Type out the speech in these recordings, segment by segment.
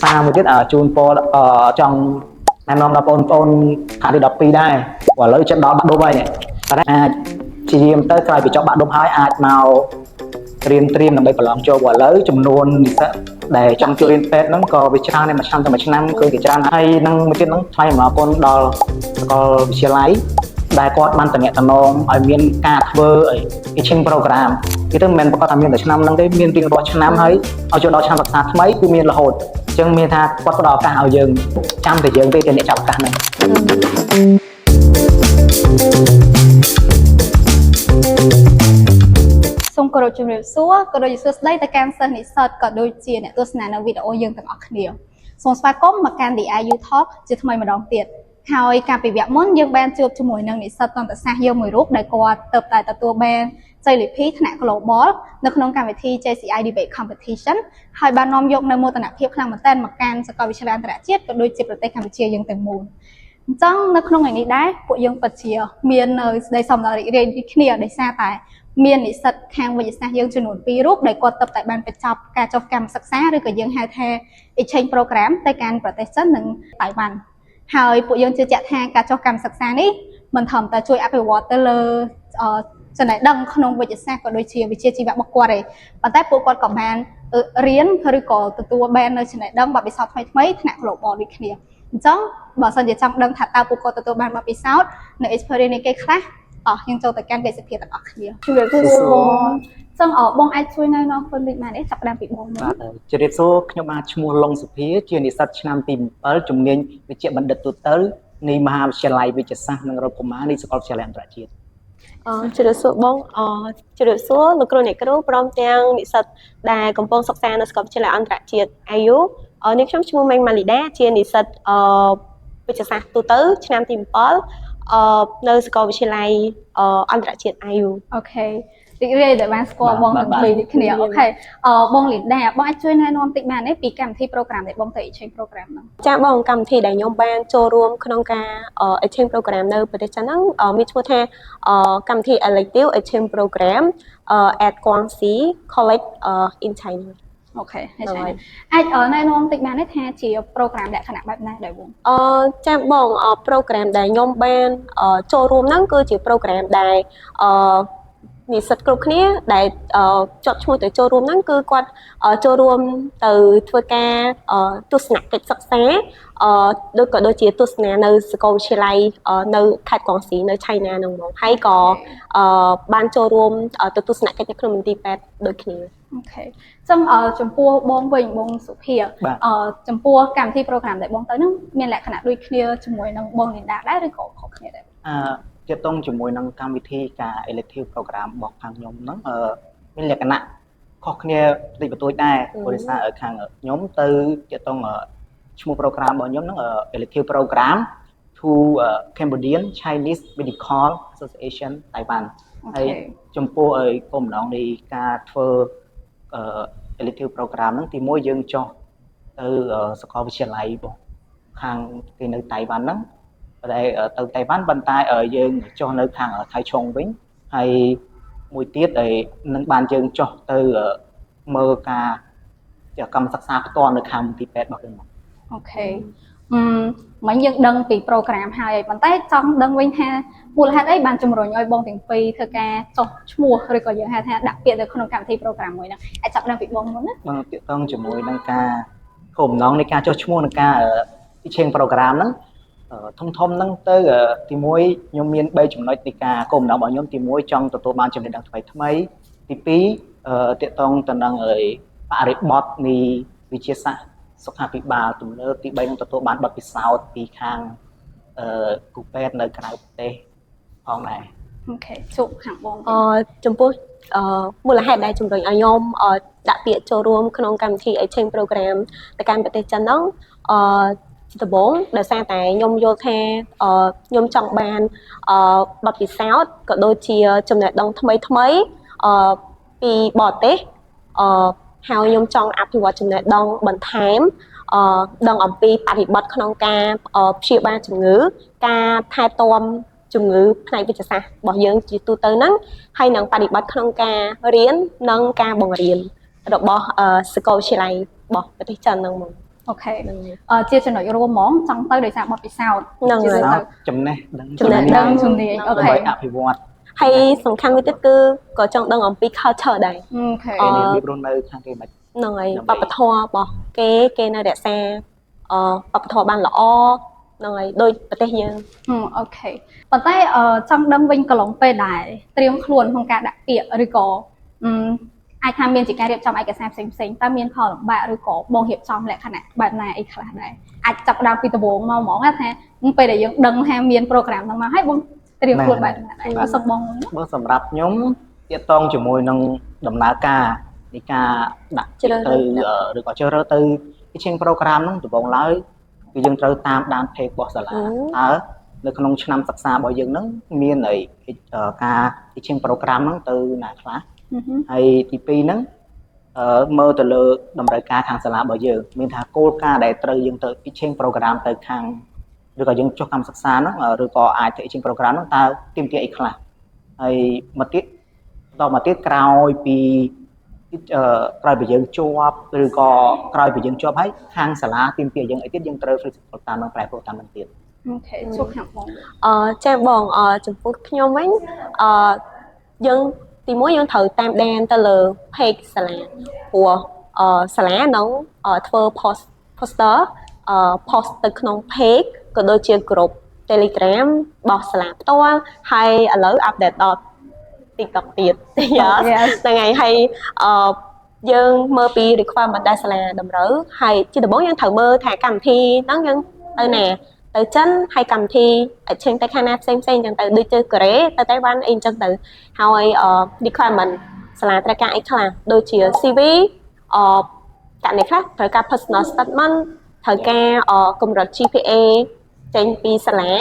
សារមួយទៀតជូនពរចង់ណែនាំដល់បងប្អូនថ្នាក់ទី12ដែរព្រោះឥឡូវចិត្តដល់បាក់ឌុបហើយនេះតែអាចព្យាយាមទៅក្រោយពីចប់បាក់ឌុបហើយអាចមករៀនត្រៀមដើម្បីប្រឡងចូលព្រោះឥឡូវចំនួននិស្សិតដែលចង់ចូលរៀនពេទ្យហ្នឹងក៏វាច្រើនដែរមួយឆ្នាំទៅមួយឆ្នាំគឺគេច្រើនហើយនឹងមួយទៀតហ្នឹងថ្លែងអំណរគុណដល់សាកលវិទ្យាល័យដែលគាត់បានតំណតំណងឲ្យមានការធ្វើអី exchange program គេទៅមិនមែនប្រកាសថាមានតែឆ្នាំហ្នឹងទេមានរៀងរាល់ឆ្នាំហើយឲ្យចូលដល់ឆ្នាំសិក្សាថ្មីគឺមានរហូតអញ្ចឹងមានថាគាត់ផ្ដល់ឱកាសឲ្យយើងចាំតែយើងទេជាអ្នកចាប់ឱកាសហ្នឹង សូមគោរពជំរាបសួរក៏ដូចជាសួស្តីទៅកាន់សិស្សនិស្សិតក៏ដូចជាអ្នកទស្សនានៅវីដេអូយើងទាំងអស់គ្នាសូមស្វាគមន៍មកកាន់ The IU Talk ជាថ្មីម្ដងទៀតហើយកាលពីវគ្គមុនយើងបានជួបជាមួយនឹងនិស្សិតតន្តសាស្ត្រយើងមួយរូបដែលគាត់ទើបតែទទួលបានជ័យលាភីថ្នាក់ Global នៅក្នុងកម្មវិធី JCI Debate Competition ហើយបាននាំយកនូវមោទនភាពខ្លាំងមែនទែនមកកាន់សាកលវិទ្យាល័យអន្តរជាតិក៏ដូចជាប្រទេសកម្ពុជាយើងទាំងមូលអញ្ចឹងនៅក្នុងថ្ងៃនេះដែរពួកយើងពិតជាមាននៅស្ដីសំណរីករាយដូចគ្នាដោយសារតែមាននិស្សិតខាងវិទ្យាសាស្ត្រយើងចំនួន2រូបដែលគាត់ទើបតែបានបញ្ចប់ការចុះកម្មសិក្សាឬក៏យើងហៅថា exchange program ទៅកាន់ប្រទេសចិននិងតៃវ៉ាន់ហើយពួកយើងជឿជាក់ថាការចុះកម្មសិក្សានេះមិនត្រឹមតែជួយអភិវឌ្ឍទៅលើចំណេះដឹងក្នុងវិទ្យាសាស្ត្រក៏ដូចជាវិជ្ជាជីវៈរបស់គាត់ទេប៉ុន្តែពួកគាត់ក៏បានរៀនឬក៏ទទួលបាននៅចំណេះដឹងបទពិសោធន៍ថ្មីៗថ្នាក់ global ដូចគ្នាអញ្ចឹងបើសិនជាចង់ដឹងថាតើពួកគាត់ទទួលបានបទពិសោធន៍នៅ experience នេះគេខ្លះតោះយើងចូលទៅកាន់កិច្ចសភាទាំងអស់គ្នាជំរាបសួរបងចឹងបងអាចជួយណែនាំខ្លួនតិចបានទេចាប់ផ្ដើមពីបងមុន បាទជម្រាបសួរខ្ញុំបាទឈ្មោះលងសុភាជានិស្សិតឆ្នាំទី7ជំនាញវិជ្ជបណ្ឌិតទូទៅនៃមហាវិទ្យាល័យវិទ្យាសាស្ត្រនិងរោគកុមារនៃសាកលវិទ្យាល័យអន្តរជាតិ ជម្រាបសួរបងជម្រាបសួរលោកគ្រូអ្នកគ្រូព្រមទាំងនិស្សិតដែលកំពុងសិក្សានៅសាកលវិទ្យាល័យអន្តរជាតិ IU នាងខ្ញុំឈ្មោះមេងម៉ាលីដាជានិស្សិតវិទ្យាសាស្ត្រទូទៅឆ្នាំទី7នៅសាកលវិទ្យាល័យអន្តរជាតិ IU Okay រីករាយដែលបានស្គាល់បងទាំងពីរដូចគ្នាokay បងលីនដាបងអាចជួយណែនាំតិចបានទេពីកម្មវិធី program ដែលបងទៅ exchange program ហ្នឹង ចាបងកម្មវិធីដែលខ្ញុំបានចូលរួមក្នុងការ exchange program នៅប្រទេសចិនហ្នឹងមានឈ្មោះថាកម្មវិធី Elective Exchange Program at Guangxi College in China. Okay ហើយឆៃអាចណែនាំតិចបានទេថាជា program លក្ខណៈបែបណាដែរបង ចាបង program ដែលខ្ញុំបានចូលរួមហ្នឹងគឺជា program ដែលនិស្សិតគ្រប់គ្នាដែលជាប់ឈ្មោះទៅចូលរួមហ្នឹងគឺគាត់ចូលរួមទៅធ្វើការទស្សនកិច្ចសិក្សាដូចក៏ដូចជាទស្សនានៅសាកលវិទ្យាល័យនៅខេត្តកងស៊ីនៅ China ហ្នឹងហ្មងហើយក៏បានចូលរួមទៅទស្សនកិច្ចនៅក្នុងមន្ទីរពេទ្យដូចគ្នា Okay ចឹងចំពោះបងវិញបងសុភាចំពោះកម្មវិធី program ដែលបងទៅហ្នឹងមានលក្ខណៈដូចគ្នាជាមួយនឹងបងលីនដាដែរឬក៏ខុសគ្នាដែរ ទាក់ទងជាមួយនឹងកម្មវិធីការ elective program របស់ខាងខ្ញុំហ្នឹងមានលក្ខណៈខុសគ្នាតិចបន្តួចដែរព្រោះដោយសារខាងខ្ញុំទៅទាក់ទងឈ្មោះ program របស់ខ្ញុំហ្នឹង elective program to Cambodian Chinese Medical Association Taiwan ហើយចំពោះគោលបំណងនៃការធ្វើ elective program ហ្នឹងទីមួយយើងចុះទៅសាកលវិទ្យាល័យរបស់ខាងគេនៅតៃវ៉ាន់ហ្នឹងតែទៅតៃវ៉ាន់ប៉ុន្តែយើងចុះនៅខាងថៃឆុងវិញហើយមួយទៀតនឹងបានយើងចុះទៅមើលការកម្មសិក្សាផ្ទាល់នៅខាងមន្ទីរពេទ្យរបស់គេមក Okay អឺមិញយើងដឹងពី program ហើយប៉ុន្តែចង់ដឹងវិញថាមូលហេតុអីបានជំរុញឲ្យបងទាំងពីរធ្វើការចុះឈ្មោះឬក៏យើងហៅថាដាក់ពាក្យទៅក្នុងកម្មវិធី program មួយហ្នឹងអាចចាប់ដឹងពីបងមុនណា បងទាក់ទងជាមួយនឹងការគោលបំណងនៃការចុះឈ្មោះនឹងការ exchange program ហ្នឹងធំធំហ្នឹងទៅទីមួយខ្ញុំមាន3ចំណុចនៃការគោលបំណងរបស់ខ្ញុំទីមួយចង់ទទួលបានចំណេះដឹងថ្មីថ្មីទី2ទាក់ទងទៅនឹងបរិបទនៃវិទ្យាសាស្ត្រសុខាភិបាលទំនើបទី3នឹងទទួលបានបទពិសោធន៍ពីខាងគ្រូពេទ្យនៅក្រៅប្រទេសផងដែរ Okay ជួបខាងបង ចំពោះមូលហេតុដែលជំរុញឲ្យខ្ញុំដាក់ពាក្យចូលរួមក្នុងកម្មវិធី exchange program ទៅកាន់ប្រទេសចិនហ្នឹងជាដំបូងដោយសារតែខ្ញុំយល់ថាខ្ញុំចង់បានបទពិសោធន៍ក៏ដូចជាចំណេះដឹងថ្មីថ្មីពីបរទេសហើយខ្ញុំចង់អភិវឌ្ឍចំណេះដឹងបន្ថែមដឹងអំពីបរិបទក្នុងការព្យាបាលជំងឺការថែទាំជំងឺផ្នែកវិទ្យាសាស្ត្ររបស់យើងជាទូទៅហ្នឹងហើយនឹងបរិបទក្នុងការរៀននិងការបង្រៀនរបស់សាកលវិទ្យាល័យរបស់ប្រទេសចិនហ្នឹងមក Okay. ហ្នឹងហើយ ជាចំណុចរួមហ្មងចង់ទៅដោយសារបទពិសោធន៍ ហ្នឹងហើយ ជាទៅ ចំណេះដឹង ចំណេះ ដឹងជំនាញ okay ដើម្បីអភិវឌ្ឍ ហើយសំខាន់មួយទៀតគឺក៏ចង់ដឹងអំពី culture ដែរ okay គេរបៀបរស់នៅខាងគេមិន ហ្នឹងហើយ ដើម្បី វប្បធម៌របស់គេគេនៅរក្សាវប្បធម៌បានល្អហ្នឹងហើយដូចប្រទេសយើង Okay ប៉ុន្តែចង់ដឹងវិញកន្លងពេលដែរត្រៀមខ្លួនក្នុងការដាក់ពាក្យឬក៏អាចថាមានជាការរៀបចំឯកសារផ្សេងផ្សេងតើមានផលលំបាកឬក៏បងរៀបចំលក្ខណៈបែបណាអីខ្លះដែរអាចចាប់ផ្ដើមពីដំបូងមកហ្មងណាថាពេលដែលយើងដឹងថាមាន program ហ្នឹងមកហើយបងត្រៀមខ្លួនបែបណាដែរសូមបង បើសម្រាប់ខ្ញុំទាក់ទងជាមួយនឹងដំណើរការនៃការដាក់ ជ្រើស ទៅ រើស ឬក៏ជ្រើសរើសទៅ exchange program ហ្នឹងដំបូងឡើយគឺយើងត្រូវតាមដាន page របស់សាលាតើនៅក្នុងឆ្នាំសិក្សារបស់យើងហ្នឹងមានអីការ exchange program ហ្នឹងទៅណាខ្លះហើយទី2ហ្នឹងមើលទៅលើតម្រូវការខាងសាលារបស់យើងមានថាគោលការណ៍ដែលត្រូវយើងទៅ exchange program ទៅខាងឬក៏យើងចុះកម្មសិក្សាហ្នឹងឬក៏អាចទៅ exchange program ហ្នឹងតើទាមទារអីខ្លះហើយមកទៀតបន្តមកទៀតក្រោយពីក្រោយពីយើងជាប់ឬក៏ក្រោយពីយើងជាប់ហើយខាងសាលាទាមទារយើងអីទៀតយើងត្រូវ flexible តាមនឹងប្រែប្រួលតាមនឹងទៀត Okay ជួបខាងបង ចាបងចំពោះខ្ញុំវិញយើងទីមួយយើងត្រូវតាមដានទៅលើ page សាលាព្រោះសាលានឹងធ្វើ post poster post ទៅក្នុង page ក៏ដូចជា group Telegram របស់សាលាផ្ទាល់ហើយឥឡូវ update ដល់ TikTok ទៀត Yes. ហ្នឹងហើយហើយយើងមើលពី requirement ដែលសាលាតម្រូវហើយជាដំបូងយើងត្រូវមើលថាកម្មវិធីហ្នឹងយើងទៅណាទៅចិនហើយកម្មវិធី exchange ទៅខាងណាផ្សេងផ្សេងអញ្ចឹងទៅដូចទៅកូរ៉េទៅតៃវ៉ាន់អីអញ្ចឹងទៅហើយអឺ requirement សាលាត្រូវការអីខ្លះដូចជា CV ករណីខ្លះត្រូវការ personal statement ត្រូវការកម្រិត GPA ចេញពីសាលា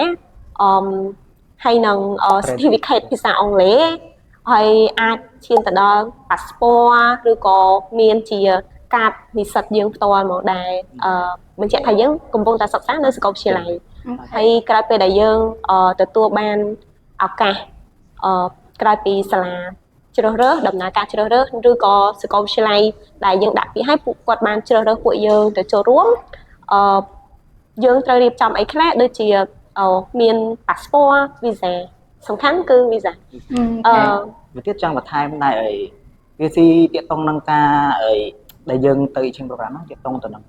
ហើយនឹង certificate ភាសាអង់គ្លេសហើយអាចឈានទៅដល់ passport ឬក៏មានជាកាតនិស្សិតយើងផ្ទាល់មកដែរបញ្ជាក់ថាយើងកំពុងតែសិក្សានៅសាកលវិទ្យាល័យហើយក្រោយពេលដែលយើងទទួលបានឱកាសក្រោយពីសាលាជ្រើសរើសដំណើរការជ្រើសរើសឬក៏សាកលវិទ្យាល័យដែលយើងដាក់ពាក្យឲ្យពួកគាត់បានជ្រើសរើសពួកយើងទៅចូលរួមយើងត្រូវរៀបចំអីខ្លះដូចជាមាន passport visa សំខាន់គឺ visa អឺ មួយទៀតចង់បន្ថែមដែរអីវាស៊ីទាក់ទងនឹងការអីដែលយើងទៅ exchange program ហ្នឹងទាក់ទងទៅនឹង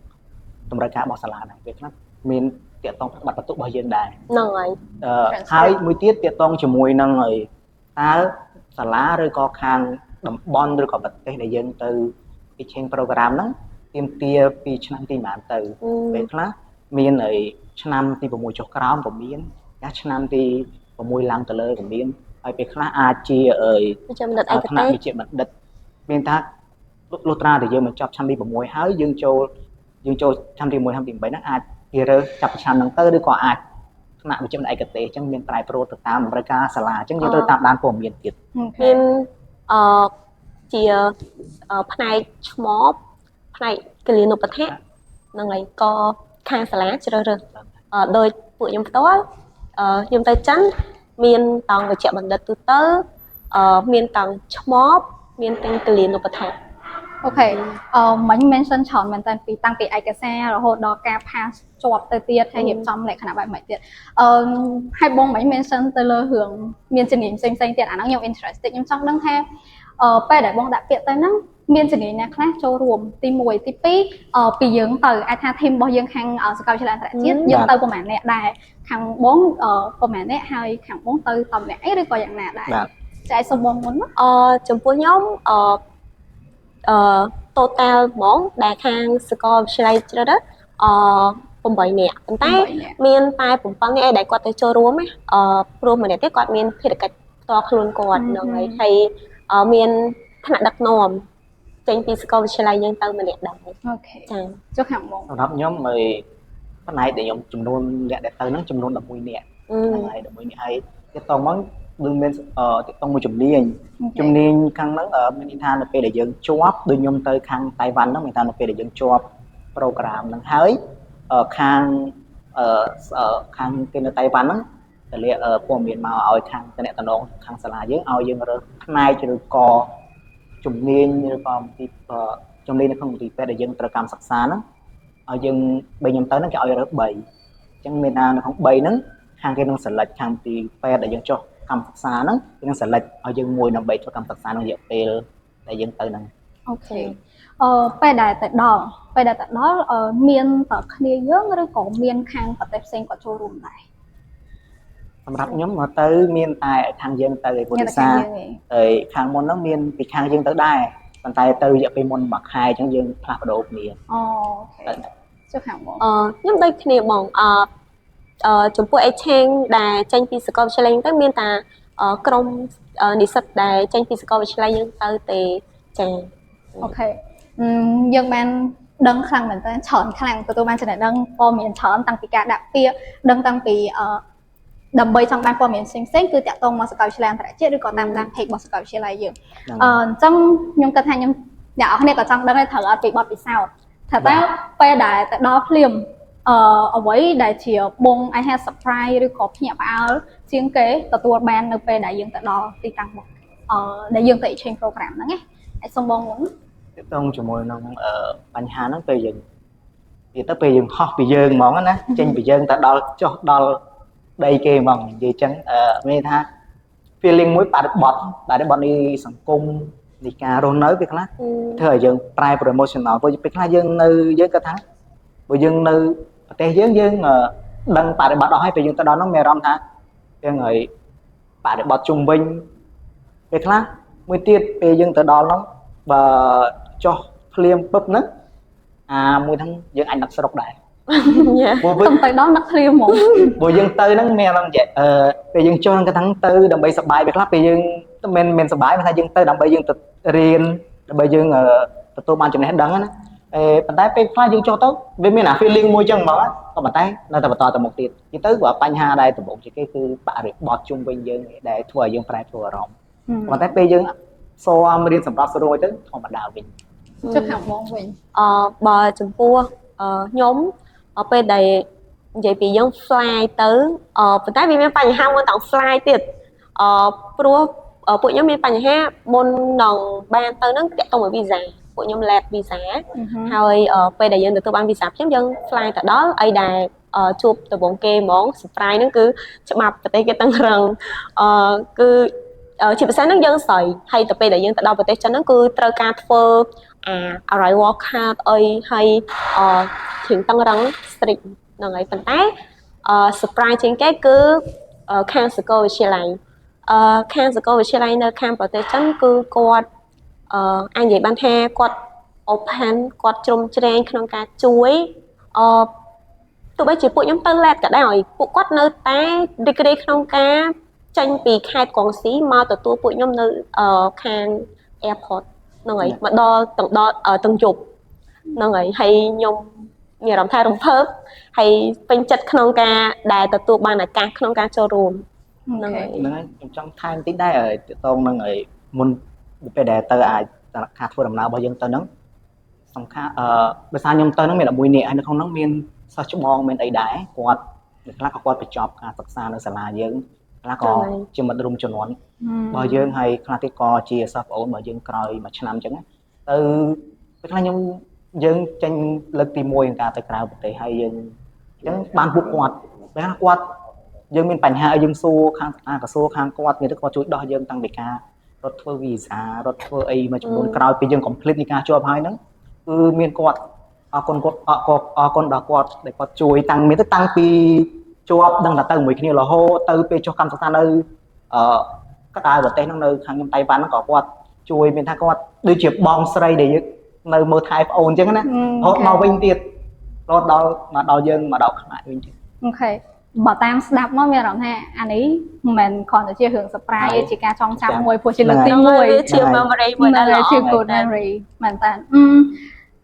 តម្រូវការរបស់សាលាដែរពេលខ្លះមានទាក់ទងប័ណ្ណបន្ទុករបស់យើងដែរ ហ្នឹងហើយ ហើយមួយទៀតទាក់ទងជាមួយនឹងអីតើសាលាឬក៏ខាងតំបន់ឬក៏ប្រទេសដែលយើងទៅ exchange program ហ្នឹងទាមទារពីឆ្នាំទីប៉ុន្មានទៅពេលខ្លះមានអីឆ្នាំទី6ចុះក្រោមក៏មានឆ្នាំទី6ឡើងទៅលើក៏មានហើយពេលខ្លះអាចជាអី វិជ្ជាបណ្ឌិតឯកទេស វិជ្ជាបណ្ឌិតមានថាលុះត្រាតែយើងបញ្ចប់ឆ្នាំទី6ហើយយើងចូលយើងចូលឆ្នាំទី1ឆ្នាំទី8ហ្នឹងអាចគេរើសចាប់ឆ្នាំហ្នឹងទៅឬក៏អាចថ្នាក់វិជ្ជាបណ្ឌិតឯកទេសអញ្ចឹងមានប្រែប្រួលទៅតាមតម្រូវការសាលាអញ្ចឹងយើងត្រូវតាមដានព័ត៌មានទៀត មានជាផ្នែកឆ្មបផ្នែកគិលានុបដ្ឋាកហ្នឹងហើយក៏ខាងសាលាជ្រើសរើសដោយពួកខ្ញុំផ្ទាល់ខ្ញុំទៅចិនមានតង់វិជ្ជបណ្ឌិតទូទៅមានតង់ឆ្មបមានទាំងគិលានុបដ្ឋាក Okay មិញ mention ច្រើនមែនតើពីតាំងពីឯកសាររហូតដល់ការ pass ជាប់ទៅទៀតហើយរៀបចំលក្ខណៈបែបម៉េចទៀតហើយបងមិញ mention ទៅលើរឿងមានជំនាញផ្សេងៗទៀតអាហ្នឹងខ្ញុំ interested ខ្ញុំចង់ដឹងថាពេលដែលបងដាក់ពាក្យទៅហ្នឹងមានជំនាញណាខ្លះចូលរួមទី1ទី2ពីយើងទៅអាចថា team របស់យើងខាងសាកលវិទ្យាល័យអន្តរជាតិយើងទៅប្រហែលអ្នកដែរខាងបងប្រហែលអ្នកហើយខាងបងទៅតម្នាក់អីឬក៏យ៉ាងណាដែរចែកសុំបងមុន ចំពោះខ្ញុំអឺ total ហ្មងដែលខាងសាកលវិទ្យាល័យជ្រើសរើស8នាក់ប៉ុន្តែមានតែ7នាក់ឯដែលគាត់ទៅចូលរួមណាព្រោះម្នាក់ទៀតគាត់មានភារកិច្ចផ្ទាល់ខ្លួនគាត់ហ្នឹងហើយហើយមានថ្នាក់ដឹកនាំចេញពីសាកលវិទ្យាល័យយើងទៅម្នាក់ដែរ Okay. ចា ចុះខាងបង សម្រាប់ខ្ញុំហើយផ្នែកដែលខ្ញុំចំនួនអ្នកដែលទៅហ្នឹងចំនួន11នាក់ហ្នឹងហើយ11នាក់ហើយទាក់ទងមកនឹងមានទាក់ទងមួយជំនាញជំនាញខាងហ្នឹងមានន័យថានៅពេលដែលយើងជាប់ដូចខ្ញុំទៅខាងតៃវ៉ាន់ហ្នឹងមានថានៅពេលដែលយើងជាប់ program ហ្នឹងហើយខាងខាងគេនៅតៃវ៉ាន់ហ្នឹងតលាព័ត៌មានមកឲ្យខាងតំណងខាងសាលាយើងឲ្យយើងរើសផ្នែកឬក៏ជំនាញឬក៏មន្ទីរជំនាញនៅក្នុងមន្ទីរពេទ្យដែលយើងត្រូវកម្មសិក្សាហ្នឹង ឲ្យយើងបីខ្ញុំទៅហ្នឹងគេឲ្យរើស3អញ្ចឹងមានថានៅក្នុង3ហ្នឹងខាងគេនឹង select ខាងទីពេទ្យដែលយើងចុះកម្មសិក្សាហ្នឹងគេនឹង select ឲ្យយើងមួយដើម្បីធ្វើកម្មសិក្សាក្នុងរយៈពេលដែលយើងទៅហ្នឹង។ Okay ពេលដែលទៅដល់ពេលដែលទៅដល់មានតើគ្នាយើងឬក៏មានខាងប្រទេសផ្សេងគាត់ចូលរួមដែរ? សម្រាប់ខ្ញុំមកទៅមានតែខាងយើងទៅឯពុ មាន ទ្ធសា តែខាងយើងឯង ហើយខាងមុនហ្នឹងមានពីខាងយើងទៅដែរប៉ុន្តែទៅរយៈពេលមុនមួយខែអញ្ចឹងយើងផ្លាស់ប្ដូរគ្នា អូ okay ចុះខាងបង? ខ្ញុំដូចគ្នាបងអឺអឺចំពោះ exchange ដែលចេញពីសាកលវិទ្យាល័យទៅមានតែក្រុមនិស្សិតដែលចេញពីសាកលវិទ្យាល័យយើងទៅទេចា៎។ Okay យើងបានដឹងខ្លាំងមែនតើច្រើនខ្លាំងទទួលបានចំណេះដឹងព័ត៌មានច្រើនតាំងពីការដាក់ពាក្យដឹងតាំងពីដើម្បីចង់បានព័ត៌មានផ្សេងៗគឺតាក់ទងមកសាកលវិទ្យាល័យអន្តរជាតិឬក៏តាមដាន page របស់សាកលវិទ្យាល័យយើង។ ហ្នឹង។ អញ្ចឹងខ្ញុំគិតថាខ្ញុំអ្នកនរគ្នាក៏ចង់ដឹងដែរត្រូវអត់ពីបទពិសោធន៍ថាតើពេលដែលទៅដល់ភ្លាមអ្វីដែលជាបងអាចថា surprise ឬក៏ភ្ញាក់ផ្អើលជាងគេទទួលបាននៅពេលដែលយើងទៅដល់ទីតាំងរបស់ដែលយើងទៅ exchange program ហ្នឹងណាអាចសុំបងមុន។ ទាក់ទងជាមួយនឹងបញ្ហាហ្នឹងពេលយើងនិយាយទៅពេលយើងហោះពីយើងហ្មងណាចេញពីយើងទៅដល់ចុះដល់ដីគេហ្មងនិយាយចឹងមានន័យថា feeling មួយបរិបទបរិបទនៃសង្គមនៃការរស់នៅពេលខ្លះធ្វើឲ្យយើងប្រែ promotional ព្រោះពេលខ្លះយើងនៅយើងគាត់ថាបើយើងនៅប្រទេសយើងយើងដឹងបរិបទអស់ហើយពេលយើងទៅដល់ហ្នឹងមានអារម្មណ៍ថាទាំងហើយបរិបទជុំវិញពេលខ្លះមួយទៀតពេលយើងទៅដល់ហ្នឹងបើចុះភ្លាមពឹបហ្នឹងអាមួយហ្នឹងយើងអាចនឹកស្រុកដែរ ព្រោះ ទៅទៅដល់នឹកភ្លាមហ្មង។ ព្រោះយើងទៅហ្នឹងមានអារម្មណ៍ចេះពេលយើងចុះហ្នឹងគាត់ថាទៅដើម្បីសប្បាយពេលខ្លះពេលយើងទៅមិនមិនសប្បាយមិនថាយើងទៅដើម្បីយើងទៅរៀនដើម្បីយើងទទួលបានចំណេះដឹងណាអេប៉ុន្តែពេលខ្លះយើងចុះទៅវាមានអា feeling មួយចឹងហ្មងក៏ប៉ុន្តែនៅតែបន្តទៅមុខទៀតនិយាយទៅបើបញ្ហាដែលដំបូងជាងគេគឺបរិបទជុំវិញយើងដែលធ្វើឲ្យយើងប្រែប្រួលអារម្មណ៍ប៉ុន្តែពេលយើងសមរៀនសម្រាប់ស្រួលទៅធម្មតាវិញ។ ចុះខាងបងវិញ? បើចំពោះខ្ញុំពេលដែលនិយាយពីយើង fly ទៅប៉ុន្តែវាមានបញ្ហាមុនតាំង fly ទៀតព្រោះពួកខ្ញុំមានបញ្ហាមុននឹងបានទៅហ្នឹងតាក់ទងមួយ visa ពួកខ្ញុំ late visa ហើយពេលដែលយើងទទួលបាន visa ភ្លាមយើង fly ទៅដល់អីដែលជួបដំបូងគេហ្មង surprise ហ្នឹងគឺច្បាប់ប្រទេសគេតឹងរឹងគឺជាពិសេសហ្នឹងយើងស្រីហើយទៅពេលដែលយើងទៅដល់ប្រទេសចិនហ្នឹងគឺត្រូវការធ្វើអា arrival card អីហើយធៀងតឹងរឹង strict ហ្នឹងហើយប៉ុន្តែsurprise ជាងគេគឺខាងសាកលវិទ្យាល័យខាងសាកលវិទ្យាល័យនៅខាងប្រទេសចិនគឺគាត់អាចនិយាយបានថាគាត់ open គាត់ជ្រោមជ្រែងក្នុងការជួយទោះបីជាពួកខ្ញុំទៅ late ក៏ដោយពួកគាត់នៅតែរីករាយក្នុងការចេញពីខេត្តកងស៊ីមកទទួលពួកខ្ញុំនៅខាង airport ហ្នឹងហើយមកដល់ទាំងដល់ទាំងយប់ហ្នឹងហើយហើយខ្ញុំមានអារម្មណ៍ថារំភើបហើយពេញចិត្តក្នុងការដែលទទួលបានឱកាសក្នុងការចូលរួមហ្នឹងហើយ។ ហ្នឹងហើយខ្ញុំចង់ថែមតិចដែរទាក់ទងនឹងឲ្យមុនពេលដែលទៅអាចការធ្វើដំណើររបស់យើងទៅហ្នឹងសំខាន់ដោយសារខ្ញុំទៅហ្នឹងមាន11នាក់ហើយនៅក្នុងហ្នឹងមានសិស្សច្បងមានអីដែរគាត់ខ្លះក៏គាត់បញ្ចប់ការសិក្សានៅសាលាយើងខ្លះក៏ជាមិត្តរួមជំនាន់របស់យើងហើយខ្លះទៀតក៏ជាសិស្សប្អូនរបស់យើងក្រោយមួយឆ្នាំអញ្ចឹងទៅពេលខ្លះខ្ញុំយើងចេញលើកទី1ក្នុងការទៅក្រៅប្រទេសហើយយើងអញ្ចឹងបានពួកគាត់ពេលខ្លះគាត់យើងមានបញ្ហាឲ្យយើងសួរខាងអាក៏សួរខាងគាត់មានទៅគាត់ជួយដោះយើងតាំងពីការរត់ធ្វើវីសារត់ធ្វើអីមួយចំនួនក្រោយពីយើង complete នៃការជាប់ហើយហ្នឹងគឺមានគាត់អរគុណគាត់អរអរគុណដល់គាត់ដែលគាត់ជួយតាំងមានទៅតាំងពីជាប់ដឹងតែទៅមួយគ្នារហូតទៅពេលចុះកម្មសិក្សានៅក្តៅប្រទេសហ្នឹងនៅខាងខ្ញុំតៃវ៉ាន់ហ្នឹងក៏គាត់ជួយមានថាគាត់ដូចជាបងស្រីដែលយើងនៅមើលថែប្អូនអញ្ចឹងណារហូតមកវិញទៀតរហូតដល់មកដល់យើងមកដល់ខ្មែរវិញទៀត។ Okay បើតាមស្ដាប់មកមានអារម្មណ៍ថាអានេះមិនមែនគ្រាន់តែជារឿង surprise ជាការចងចាំមួយព្រោះជាលើកទី1 ជា memory មួយដែលល្អ ជា good memory មែនតើ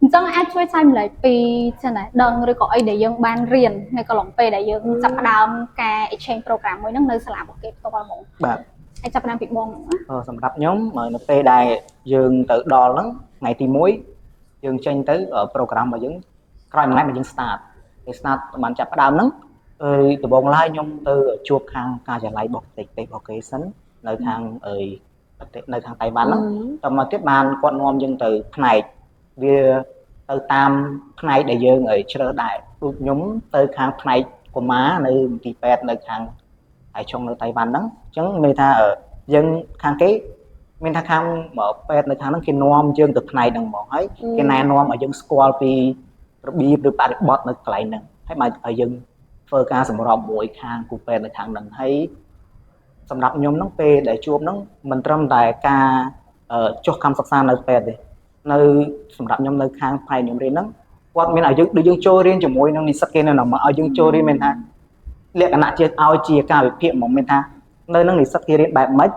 អញ្ចឹងអាចជួយចែករំលែកពីចំណេះដឹងឬក៏អីដែលយើងបានរៀននៅកន្លងពេលដែលយើងចាប់ផ្ដើមការ exchange program មួយហ្នឹងនៅសាលារបស់គេផ្ទាល់ហ្មង? បាទ។ អាចចាប់ផ្ដើមពីបងហ្មងណា។ សម្រាប់ខ្ញុំនៅពេលដែលយើងទៅដល់ហ្នឹងថ្ងៃទី1យើងចេញទៅ program របស់យើងក្រោយមួយថ្ងៃមកយើង start ពេល start បានចាប់ផ្ដើមហ្នឹងអើយដំបូងឡើយខ្ញុំទៅជួបខាងការិយាល័យរបស់ប្រទេសរបស់គេសិននៅខាងអើយប្រទេសនៅខាងតៃវ៉ាន់ហ្នឹងតមកទៀតបានគាត់នាំយើងទៅផ្នែកវា ទៅតាមផ្នែកដែលយើងឲ្យជ្រើសដែរដូចខ្ញុំទៅខាងផ្នែកកុមារនៅមន្ទីរពេទ្យនៅខាងថៃចុងនៅតៃវ៉ាន់ហ្នឹងអញ្ចឹងមានថាយើងខាងគេមានថាខាងពេទ្យនៅខាងហ្នឹងគេនាំយើងទៅផ្នែកហ្នឹងហ្មងហើយគេណែនាំឲ្យយើងស្គាល់ពីរបៀបឬបរិបទនៅកន្លែងហ្នឹងហើយមកឲ្យយើងធ្វើការសម្របមួយខាងគ្រូពេទ្យនៅខាងហ្នឹងហើយសម្រាប់ខ្ញុំហ្នឹងពេលដែលជួបហ្នឹងមិនត្រឹមតែការចុះកម្មសិក្សានៅពេទ្យទេនៅសម្រាប់ខ្ញុំនៅខាងផ្នែកខ្ញុំរៀនហ្នឹងគាត់មានឲ្យយើងដូចយើងចូលរៀនជាមួយនឹងនិស្សិតគេនៅហ្នឹងមកឲ្យយើងចូលរៀនមានថាលក្ខណៈជាឲ្យជាការវិភាគហ្មងមានថានៅនឹងនិស្សិតគេរៀនបែបម៉េច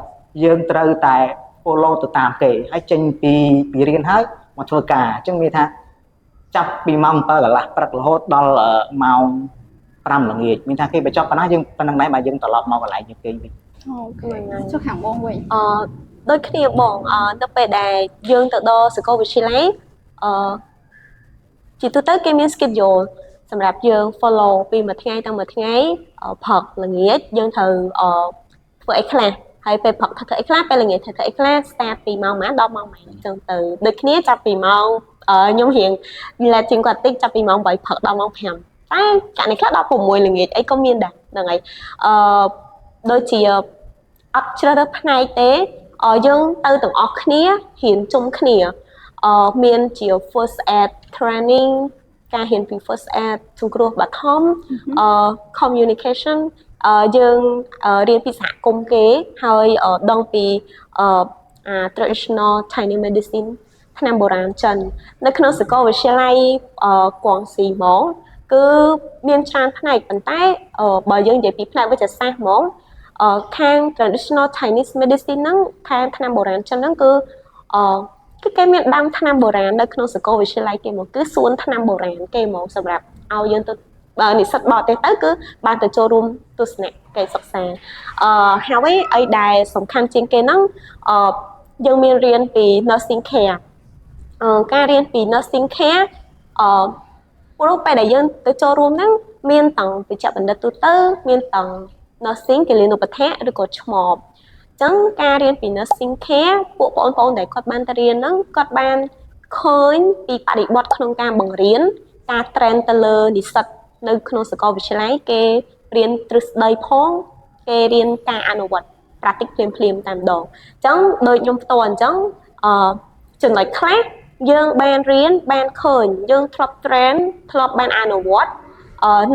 យើងត្រូវតែ follow ទៅតាមគេហើយចេញពីរៀនហើយមកធ្វើការអញ្ចឹងមានថាចាប់ពីម៉ោង7កន្លះព្រឹករហូតដល់ម៉ោង5ល្ងាចមានថាគេបញ្ចប់ប៉ុណ្ណាយើងប៉ុណ្្នឹងដែរបើយើងត្រឡប់មកកន្លែងយើងគេវិញ។ Okay ចុះខាងបងវិញ? អឺដូចគ្នាបងអឺនៅពេលដែលយើងទៅដល់សាកលវិទ្យាល័យជាទូទៅគេមាន schedule សម្រាប់យើង follow ពីមួយថ្ងៃទៅមួយថ្ងៃព្រឹកល្ងាចយើងត្រូវធ្វើអីខ្លះហើយពេលព្រឹកធ្វើអីខ្លះពេលល្ងាចធ្វើអីខ្លះ start ពីម៉ោងប៉ុន្មានដល់ម៉ោងប៉ុន្មានអញ្ចឹងទៅដូចគ្នាចាប់ពីម៉ោងខ្ញុំរៀង late ជាងគាត់តិចចាប់ពីម៉ោង8ព្រឹកដល់ម៉ោង5តែករណីខ្លះដល់6ល្ងាចអីក៏មានដែរហ្នឹងហើយដូចជាអត់ជ្រើសរើសផ្នែកទេយើងទៅទាំងអស់គ្នារៀនជុំគ្នាមានជា first aid training ការរៀនពី first aid សង្គ្រោះបឋមcommunication យើងរៀនពីសហគមន៍គេហើយដឹងពីអា traditional Chinese medicine ថ្នាំបុរាណចិននៅក្នុងសាកលវិទ្យាល័យកួងស៊ីហ្មងគឺមានច្រើនផ្នែកប៉ុន្តែបើយើងនិយាយពីផ្នែកវិទ្យាសាស្ត្រហ្មងខាង traditional Chinese medicine ហ្នឹងខាងថ្នាំបុរាណចិនហ្នឹងគឺគឺគេមានដាំថ្នាំបុរាណនៅក្នុងសាកលវិទ្យាល័យគេមកគឺសួនថ្នាំបុរាណគេមកសម្រាប់ឲ្យយើងទៅបើនិស្សិតបរទេសទៅគឺបានទៅចូលរួមទស្សនកិច្ចសិក្សាហើយអីដែលសំខាន់ជាងគេហ្នឹងយើងមានរៀនពី nursing care ការរៀនពី nursing care ព្រោះពេលដែលយើងទៅចូលរួមហ្នឹងមានទាំងវិជ្ជបណ្ឌិតទូទៅមានទាំង nursing គិលានុបដ្ឋាកឬក៏ឆ្មបអញ្ចឹងការរៀនពី nursing care ពួកបងប្អូនដែលគាត់បានទៅរៀនហ្នឹងគាត់បានឃើញពីបរិបទក្នុងការបង្រៀនការ train ទៅលើនិស្សិតនៅក្នុងសាកលវិទ្យាល័យគេរៀនទ្រឹស្ដីផងគេរៀនការអនុវត្ត practice ភ្លាមភ្លាមតែម្ដងអញ្ចឹងដូចខ្ញុំផ្ទាល់អញ្ចឹងចំណុចខ្លះយើងបានរៀនបានឃើញយើងធ្លាប់ train ធ្លាប់បានអនុវត្ត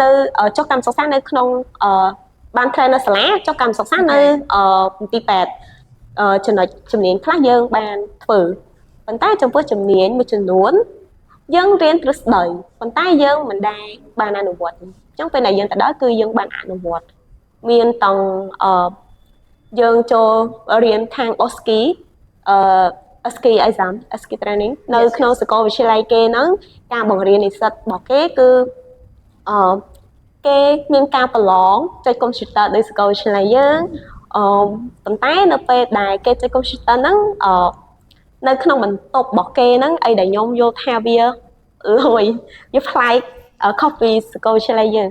នៅចុះកម្មសិក្សានៅក្នុងបាន train នៅសាលាចុះកម្មសិក្សានៅមន្ទីរពេទ្យចំណុចជំនាញខ្លះយើងបានធ្វើប៉ុន្តែចំពោះជំនាញមួយចំនួនយើងរៀនទ្រឹស្ដីប៉ុន្តែយើងមិនដែលបានអនុវត្តអញ្ចឹងពេលដែលយើងទៅដល់គឺយើងបានអនុវត្តមានតង់យើងចូលរៀនខាង OSCE OSCE exam OSCE training នៅក្នុងសាកលវិទ្យាល័យគេហ្នឹងការបង្រៀននិស្សិតរបស់គេគឺគេមានការប្រឡងចុចកុំព្យូទ័រដោយសាកលវិទ្យាល័យយើងប៉ុន្តែនៅពេលដែលគេចុចកុំព្យូទ័រហ្នឹងនៅក្នុងបន្ទប់របស់គេហ្នឹងអីដែលខ្ញុំយល់ថាវាលយវាប្លែកខុសពីសាកលវិទ្យាល័យយើង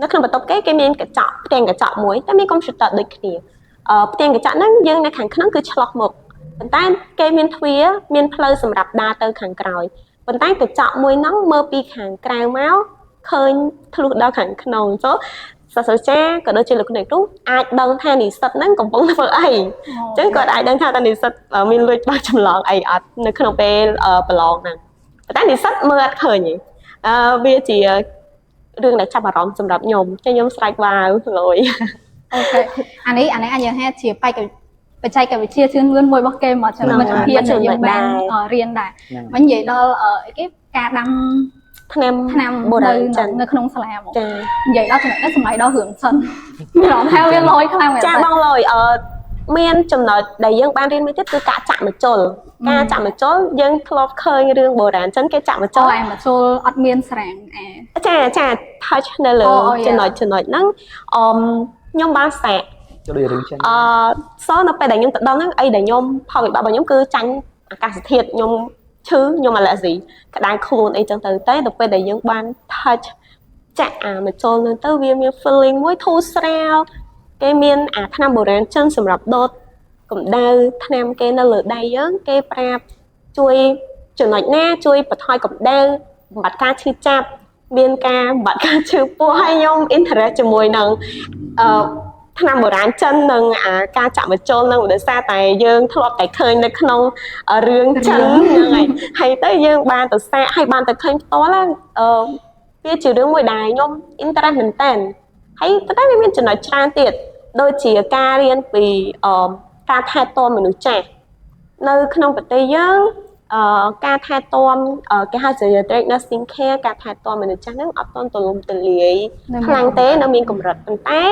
នៅក្នុងបន្ទប់គេគេមានកញ្ចក់ផ្ទាំងកញ្ចក់មួយតែមានកុំព្យូទ័រដូចគ្នាផ្ទាំងកញ្ចក់ហ្នឹងយើងនៅខាងក្នុងគឺឆ្លោះមុខប៉ុន្តែគេមានទ្វារមានផ្លូវសម្រាប់ដើរទៅខាងក្រោយប៉ុន្តែកញ្ចក់មួយហ្នឹងមើលពីខាងក្រៅមកឃើញធ្លុះដល់ខាងក្នុងចុះសាស្ត្រាចារ្យក៏ដូចជាលោកអ្នកគ្រូអាចដឹងថានិស្សិតហ្នឹងកំពុងធ្វើអីអញ្ចឹងគាត់អាចដឹងថាតើនិស្សិតមានលួចបើកចម្លងអីអត់នៅក្នុងពេលប្រឡងហ្នឹងប៉ុន្តែនិស្សិតមើលអត់ឃើញទេវាជារឿងដែលចាប់អារម្មណ៍សម្រាប់ខ្ញុំចឹងខ្ញុំស្រែកវ៉ាវលយ Okay អានេះអាចយើងហៅជាបច្ចេកវិទ្យាជឿនលឿនមួយរបស់គេមកចំណុចមិត្តភាពដែលយើងបានរៀនដែរមិននិយាយដល់អីគេការដាំ ថ្នាំ ថ្នាំ បុរា នៅ ណចិន នៅក្នុងសាលាមក ចា និយាយដល់ចំណុចនេះសម័យដល់រឿងចិនមានអារម្មណ៍ថាវាលយខ្លាំងមែន ចាបងលយមានចំណុចដែលយើងបានរៀនមួយទៀតគឺការចាក់ម្ជុលការចាក់ម្ជុលយើងធ្លាប់ឃើញរឿងបុរាណចិនគេចាក់ម្ជុ ចូល ល ឯម្ជុលអត់មានស្រាំងអា ចាចា touch នៅលើចំណុចចំណុចហ្នឹងខ្ញុំបានសាក ចូលដូចរឿងចិន សនៅពេលដែលខ្ញុំទៅដល់ហ្នឹងអីដែលខ្ញុំផលវិបាករបស់ខ្ញុំគឺចាញ់អាកាសធាតុខ្ញុំឈឺខ្ញុំអាឡែស៊ីក្តៅខ្លួនអីចឹងទៅតែដល់ពេលដែលយើងបាន touch ចាក់អាម្ជុលហ្នឹងទៅវាមាន feeling មួយធូរស្រាលគេមានអាថ្នាំបុរាណចិនសម្រាប់ដុតកម្ដៅថ្នាំគេនៅលើដៃយើងគេប្រាប់ជួយ ចំណុចណាជួយបន្ថយកម្ដៅបំបត្តិការឈឺចាប់មានការបំបត្តិការឈឺពោះហើយខ្ញុំ interest ជាមួយនឹងថ្នាំបុរាណចិននិងអាការចាក់ម្ជុលនឹងដោយសារតែយើងធ្លាប់តែឃើញនៅក្នុងរឿងចិនហ្នឹងហើយហើយទៅយើងបានទៅសាកហើយបានទៅឃើញផ្ទាល់វាជារឿងមួយដែលខ្ញុំ interest មែនតើហើយប៉ុន្តែវាមានចំណុចច្រើនទៀតដូចជាការរៀនពីការថែទាំមនុស្សចាស់នៅក្នុងប្រទេសយើងការថែទាំគេហៅ geriatric nursing care ការថែទាំមនុស្សចាស់ហ្នឹងអត់ទាន់ទូលំទូលាយខ្លាំងទេនៅមានកម្រិតប៉ុន្តែ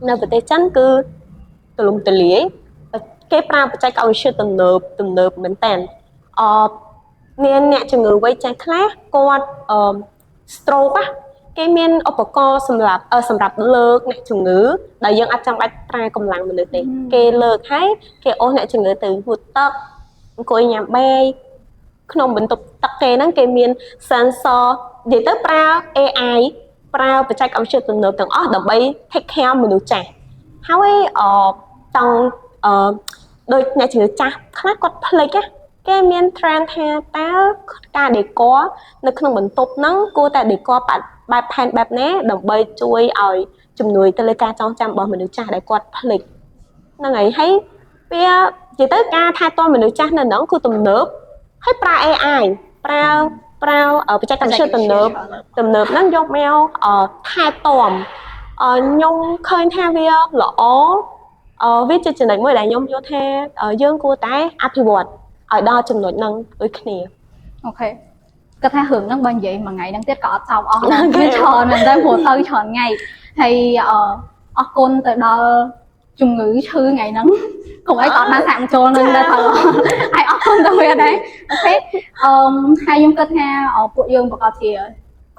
នៅប្រទេសចិនគឺទូលំទូលាយគេប្រើបច្ចេកវិទ្យាទំនើបទំនើបមែនតើមានអ្នកជំងឺវ័យចាស់ខ្លះគាត់stroke គេមានឧបករណ៍សម្រាប់សម្រាប់លើកអ្នកជំងឺដែលយើងអត់ចាំបាច់ប្រើកម្លាំងមនុស្សទេគេលើកហើយគេអូសអ្នកជំងឺទៅហូតទឹកអង្គុយញ៉ាំបាយក្នុងបន្ទប់ទឹកគេហ្នឹងគេមាន sensor និយាយទៅប្រើ AI ប្រើបច្ចេកវិទ្យាទំនើបទាំងអស់ដើម្បី take care មនុស្សចាស់ហើយអតង់អឺដូចអ្នកជំងឺចាស់ខ្លះគាត់ភ្លេចណាគេមាន trend ថាតើការ decor នៅក្នុងបន្ទប់ហ្នឹងគួរតែ decor បែបផែនបែបណាដើម្បីជួយឲ្យជំនួយទៅលើការចងចាំរបស់មនុស្សចាស់ដែលគាត់ភ្លេចហ្នឹងហើយហើយវានិយាយទៅការថែទាំមនុស្សចាស់នៅហ្នឹងគឺទំនើបហើយប្រើ AI ប្រើប្រើបច្ចេកវិទ្យាទំនើបទំនើបហ្នឹងយកមកថែទាំខ្ញុំឃើញថាវាល្អវាជាចំណុចមួយដែលខ្ញុំយល់ថាយើងគួរតែអភិវឌ្ឍឲ្យដល់ចំណុចហ្នឹងដូចគ្នា Okay គាត់ថារឿងហ្នឹងបើនិយាយមួយថ្ងៃហ្នឹងទៀតក៏អត់ចប់អស់ដែរវាច្រើនមែនតើព្រោះទៅច្រើនថ្ងៃហើយអរគុណទៅដល់ជំងឺឈឺថ្ងៃហ្នឹងកុំអីក៏អត់បានសាកចូលនឹងដែរត្រូវហើយអរគុណទៅវាដែរ okay អឺហើយខ្ញុំគិតថាពួកយើងប្រកាសជា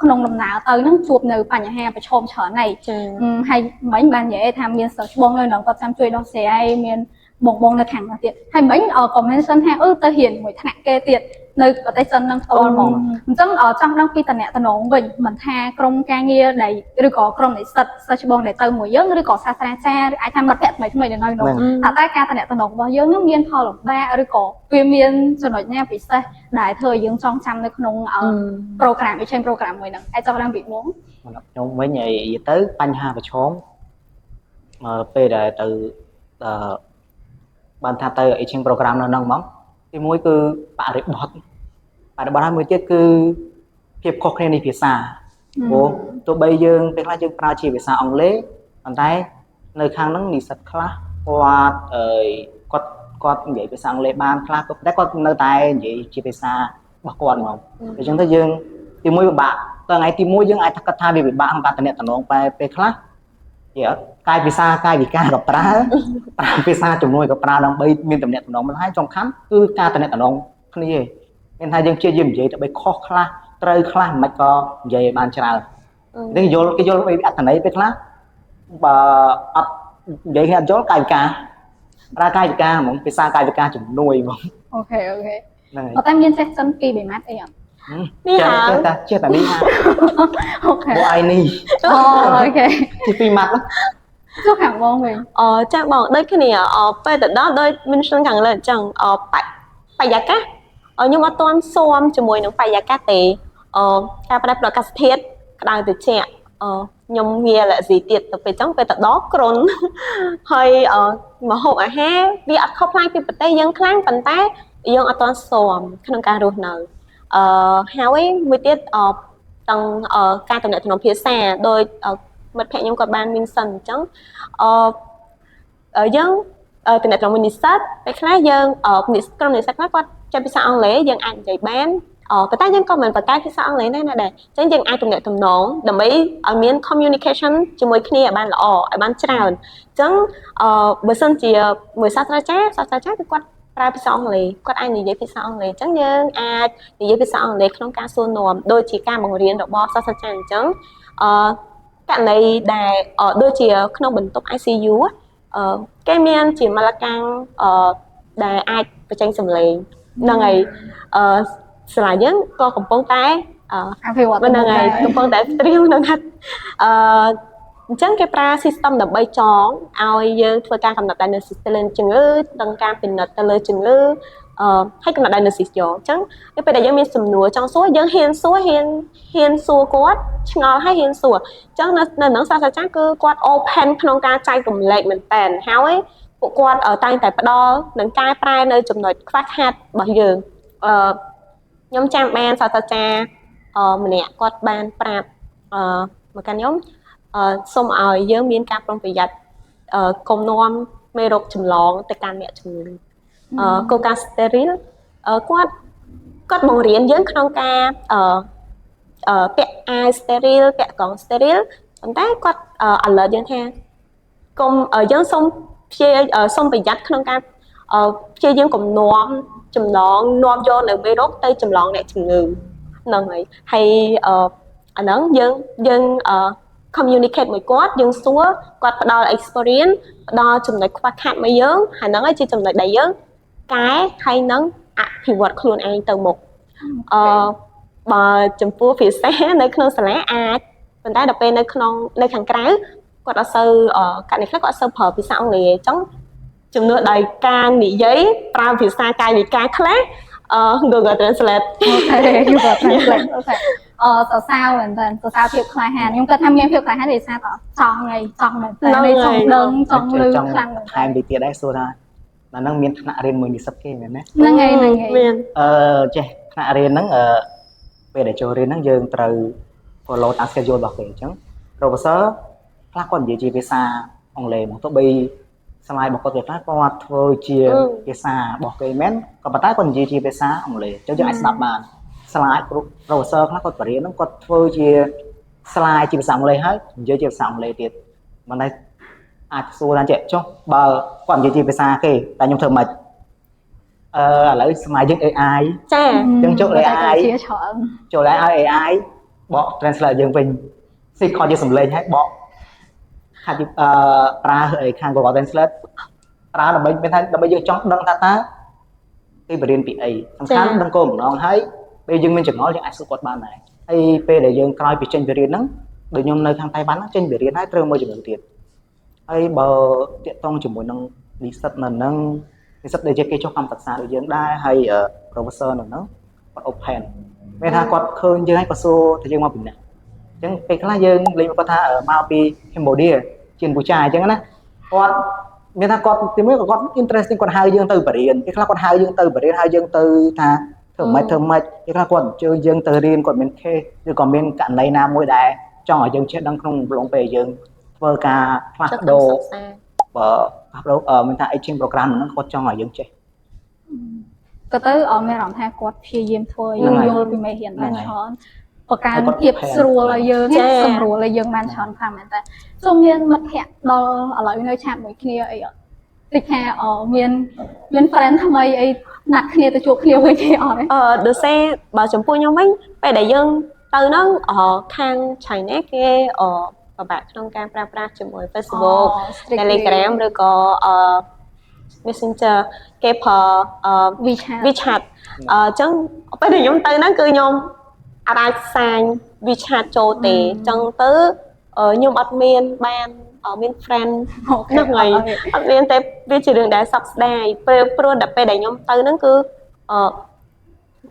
ក្នុងដំណើរទៅហ្នឹងជួបនៅបញ្ហាប្រឈមច្រើនហើយ ចា៎ ហើយមិញបាននិយាយថាមានសិស្សច្បងនៅហ្នឹងគាត់ចាំជួយដោះស្រាយមានបងបងនៅខាងនោះទៀតហើយមិញក៏ mention ថាអឺទៅរៀនមួយថ្នាក់គេទៀតនៅប្រទេសចិនហ្នឹងផ្ទាល់ហ្មងអញ្ចឹងចង់ដឹងពីតំណតំណងវិញមិនថាក្រុមការងារដែលឬក៏ក្រុមនិស្សិតសិស្សច្បងដែលទៅមួយយើងឬក៏សាស្ត្រាចារ្យឬអាចថាមិត្តភក្តិថ្មីថ្មីនៅនោះថាតើការតំណតំណងរបស់យើងនឹងមានផលលំបាកឬក៏វាមានចំណុចណាពិសេសដែលធ្វើឲ្យយើងចងចាំនៅក្នុង program exchange program មួយហ្នឹងអាចចង់ដឹងពីបង សម្រាប់ខ្ញុំវិញនិយាយទៅបញ្ហាប្រឈមពេលដែលទៅអឺបានថាទៅ exchange program នៅហ្នឹងហ្មងទីមួយគឺបរិបទបរិបទហើយមួយទៀតគឺភាពខុសគ្នានៃភាសាព្រោះទោះបីយើងពេលខ្លះយើងប្រើជាភាសាអង់គ្លេសប៉ុន្តែនៅខាងហ្នឹងនិស្សិតខ្លះគាត់អឺគាត់គាត់និយាយភាសាអង់គ្លេសបានខ្លះក៏តែគាត់នៅតែនិយាយជាភាសារបស់គាត់ហ្មងអញ្ចឹងទៅយើងទីមួយពិបាកតើថ្ងៃទី1យើងអាចថាគាត់ថាវាពិបាកក្នុងការតំណតំណងបែពេលខ្លះនិយាយអត់កាយភាសាកាយវិការក៏ប្រើប្រើភាសាជំនួយក៏ប្រើដើម្បីមានតំណតំណងមិនហើយសំខាន់គឺការតំណតំណងគ្នាឯងមានថាយើងព្យាយាមនិយាយទៅបីខុសខ្លះត្រូវខ្លះមិនក៏និយាយឲ្យបានច្រើននេះយល់គេយល់ពីអត្ថន័យពេលខ្លះបើអត់និយាយគ្នាអត់យល់កាយវិការប្រើកាយវិការហ្មងភាសាកាយវិការជំនួយហ្មង Okay ហ្នឹងហើយ អត់តែមានចេះចិនពីរបីម៉ាត់អីអត់ នេះហ่า ចេះតែចេះតែនេះហា Okay ពួកឯងនេះ អូ okay ចេះពីរម៉ាត់ហ្នឹង ចុះខាងបងវិញ អចាបងដូចគ្នាអពេលទៅដល់ដូច mention ខាងលើអញ្ចឹងអបបរិយាកាសខ្ញុំអត់ទាន់ស៊ាំជាមួយនឹងបរិយាកាសទេអការប្រែប្រួលអាកាសធាតុក្តៅត្រជាក់អខ្ញុំងាអាឡែស៊ីទៀតទៅពេលអញ្ចឹងពេលទៅដល់គ្រុនហើយអម្ហូបអាហារវាអត់ខុសប្លែកពីប្រទេសយើងខ្លាំងប៉ុន្តែយើងអត់ទាន់ស៊ាំក្នុងការរស់នៅអឺហើយមួយទៀតអទាំងការតំណែងភាសាដោយមិត្តភក្តិខ្ញុំគាត់បាន mention អញ្ចឹងអឺយើងតំណែងមួយនិស្សិតពេលខ្លះយើងក្រុមនិស្សិតខ្លះគាត់ចេះភាសាអង់គ្លេសយើងអាចនិយាយបានអប៉ុន្តែយើងក៏មិនប្រកែកភាសាអង់គ្លេសដែរណាដែរអញ្ចឹងយើងអាចទំនាក់ទំនងដើម្បីឲ្យមាន communication ជាមួយគ្នាឲ្យបានល្អឲ្យបានច្រើនអញ្ចឹងអឺបើសិនជាមួយសាស្ត្រាចារ្យសាស្ត្រាចារ្យគឺគាត់ប្រើភាសាអង់គ្លេសគាត់អាចនិយាយភាសាអង់គ្លេសអញ្ចឹងយើងអាចនិយាយភាសាអង់គ្លេសក្នុងការសួរនាំដូចជាការបង្រៀនរបស់សាស្ត្រាចារ្យអញ្ចឹងអឺករណីដែលដូចជាក្នុងបន្ទប់ ICU អឺគេមានជាម៉ាឡាកាំងអឺដែលអាចបញ្ចេញសម្លេងហ្នឹងហើយអឺសាលាយើងក៏កំពុងតែ អភិវឌ្ឍ ហ្នឹងហើយកំពុងតែត្រៀមក្នុងថាអឺ អញ្ចឹងគេប្រើ system ដើម្បីចងឲ្យយើងធ្វើការកំណត់ diagnosis ទៅលើជំងឺនិងការពិនិត្យទៅលើជំងឺហើយកំណត់ diagnosis យកអញ្ចឹងនៅពេលដែលយើងមានសំណួរចង់សួរយើងហ៊ានសួរហ៊ានហ៊ានសួរគាត់ឆ្ងល់ហើយហ៊ានសួរអញ្ចឹងនៅនៅនឹងសាស្ត្រាចារ្យគឺគាត់ open ក្នុងការចែករំលែកមែនតើហើយពួកគាត់តែងតែផ្ដល់និងកែប្រែនៅចំណុចខ្វះខាតរបស់យើងខ្ញុំចាំបានសាស្ត្រាចារ្យម្នាក់គាត់បានប្រាប់មកកាន់ខ្ញុំសូមឲ្យយើងមានការប្រុងប្រយ័ត្នកុំនាំមេរោគចម្លងទៅកាន់អ្នកជំងឺគោលការណ៍ sterile គាត់គាត់បង្រៀនយើងក្នុងការពាក់អាវ sterile ពាក់កង sterile ប៉ុន្តែគាត់ alert យើងថាកុំយើងសូមព្យាសូមប្រយ័ត្នក្នុងការព្យាយាមកុំនាំចម្លងនាំយកនៅមេរោគទៅចម្លងអ្នកជំងឺហ្នឹងហើយហើយអាហ្នឹងយើងយើង communicate មួយគាត់យើងសួរគាត់ផ្ដល់ experience ផ្ដល់ចំណុចខ្វះខាតមកយើងហើយហ្នឹងហើយជាចំណុចដែលយើងកែហើយនឹងអភិវឌ្ឍខ្លួនឯងទៅមុខបើចំពោះភាសានៅក្នុងសាលាអាចប៉ុន្តែដល់ពេលនៅក្នុងនៅខាងក្រៅគាត់អត់សូវករណីខ្លះគាត់អត់សូវប្រើភាសាអង់គ្លេសអញ្ចឹងជំនួសដោយការនិយាយប្រើភាសាកាយវិការខ្លះGoogle Translate. Okay, Google Translate. Okay. សរសើរមែនតើសរសើរភាពក្លាហានខ្ញុំគាត់ថាមានភាពក្លាហានដោយសារតចង់ហើយចង់មែនតើចង់ដឹងចង់លឺខ្លាំងមែន ថែមពីទៀតដែរសួរថាអាហ្នឹងមានថ្នាក់រៀនមួយនិស្សិតគេមែនទេ ហ្នឹងហើយហ្នឹងហើយ មាន ចេះថ្នាក់រៀនហ្នឹងពេលដែលចូលរៀនហ្នឹងយើងត្រូវ follow តាម schedule របស់គេអញ្ចឹង professor ខ្លះគាត់និយាយជាភាសាអង់គ្លេសមកទោះបី slide របស់គាត់គេខ្លះគាត់ធ្វើជាភាសារបស់គេមែនក៏ប៉ុន្តែគាត់និយាយជាភាសាអង់គ្លេសអញ្ចឹងយើងអាចស្ដាប់បាន slide professor ខ្លះគាត់បរៀនហ្នឹងគាត់ធ្វើជា slide ជាភាសាអង់គ្លេសហើយនិយាយជាភាសាអង់គ្លេសទៀតមិនតែអាចសួរថាចេះចុះបើគាត់និយាយជាភាសាគេតែខ្ញុំធ្វើម៉េចឥឡូវសម័យយើង AI ចា អញ្ចឹងចូល AI ជាច្រើន ចូលឲ្យ AI បក translate យើងវិញស៊ីខជាសំឡេងហើយបកខាជាប្រើអីខាង Google Translate ប្រើដើម្បីមានថាដើម្បីយើងចង់ដឹងថាតើគេបរៀនពីអីសំខាន់ដឹងគោលបំណងហើយពេលយើងមានចម្ងល់យើងអាចសួរគាត់បានដែរហើយពេលដែលយើងក្រោយពីចេញពីរៀនហ្នឹងដូចខ្ញុំនៅខាងតៃវ៉ាន់ហ្នឹងចេញពីរៀនហើយត្រូវមួយជំងឺទៀតហើយបើតាក់ទងជាមួយនឹងនិស្សិតនៅហ្នឹងនិស្សិតដែលជាគេចុះកម្មសិក្សាដូចយើងដែរហើយ professor នៅហ្នឹងគាត់ open មានថាគាត់ឃើញយើងហើយគាត់សួរថាយើងមកពីណាអញ្ចឹងពេលខ្លះយើងលេងគាត់ថាមកពី Cambodia ជាពូចាអញ្ចឹងណាគាត់មានថាគាត់ទីមួយក៏គាត់ interesting គាត់ហៅយើងទៅបរៀនពេលខ្លះគាត់ហៅយើងទៅបរៀនហៅយើងទៅថាធ្វើម៉េចធ្វើម៉េចពេលខ្លះគាត់អញ្ជើញយើងទៅរៀនគាត់មាន case ឬក៏មានករណីណាមួយដែលចង់ឲ្យយើងចេះដឹងក្នុងអំឡុងពេលយើងធ្វើការផ្លាស់ប្ដូរបើផ្លាស់ប្ដូរមានថា exchange program ហ្នឹងគាត់ចង់ឲ្យយើងចេះ ក៏ទៅអមានអារម្មណ៍ថាគាត់ព្យាយាមធ្វើយើងយល់ពីមេរៀនបានច្រើនបង្កើនភាពស្រួលឲ្យយើងសម្រួលឲ្យយើងបានច្រើនខ្លាំងមែនតើសូមមានមិត្តភ័ក្តិដល់ឥឡូវនៅchat មួយគ្នាអីអត់តិចថាមានមាន friend ថ្មីអីណាត់គ្នាទៅជួបគ្នាវិញទេអត់ទេ ដូចសេបើចំពោះខ្ញុំវិញពេលដែលយើងទៅហ្នឹងខាង China គេពិបាកក្នុងការប្រើប្រាស់ជាមួយ Facebook, Telegram ឬក៏Messenger គេប្រើ WeChat. WeChat អញ្ចឹងពេលដែលខ្ញុំទៅហ្នឹងគឺខ្ញុំអាច sign WeChat ចូលទេអញ្ចឹងទៅខ្ញុំអត់មានបានមាន friend ហ្នឹងហើយអត់មានតែវាជារឿងដែលសោកស្ដាយពេលព្រោះដល់ពេលដែលខ្ញុំទៅហ្នឹងគឺអឺ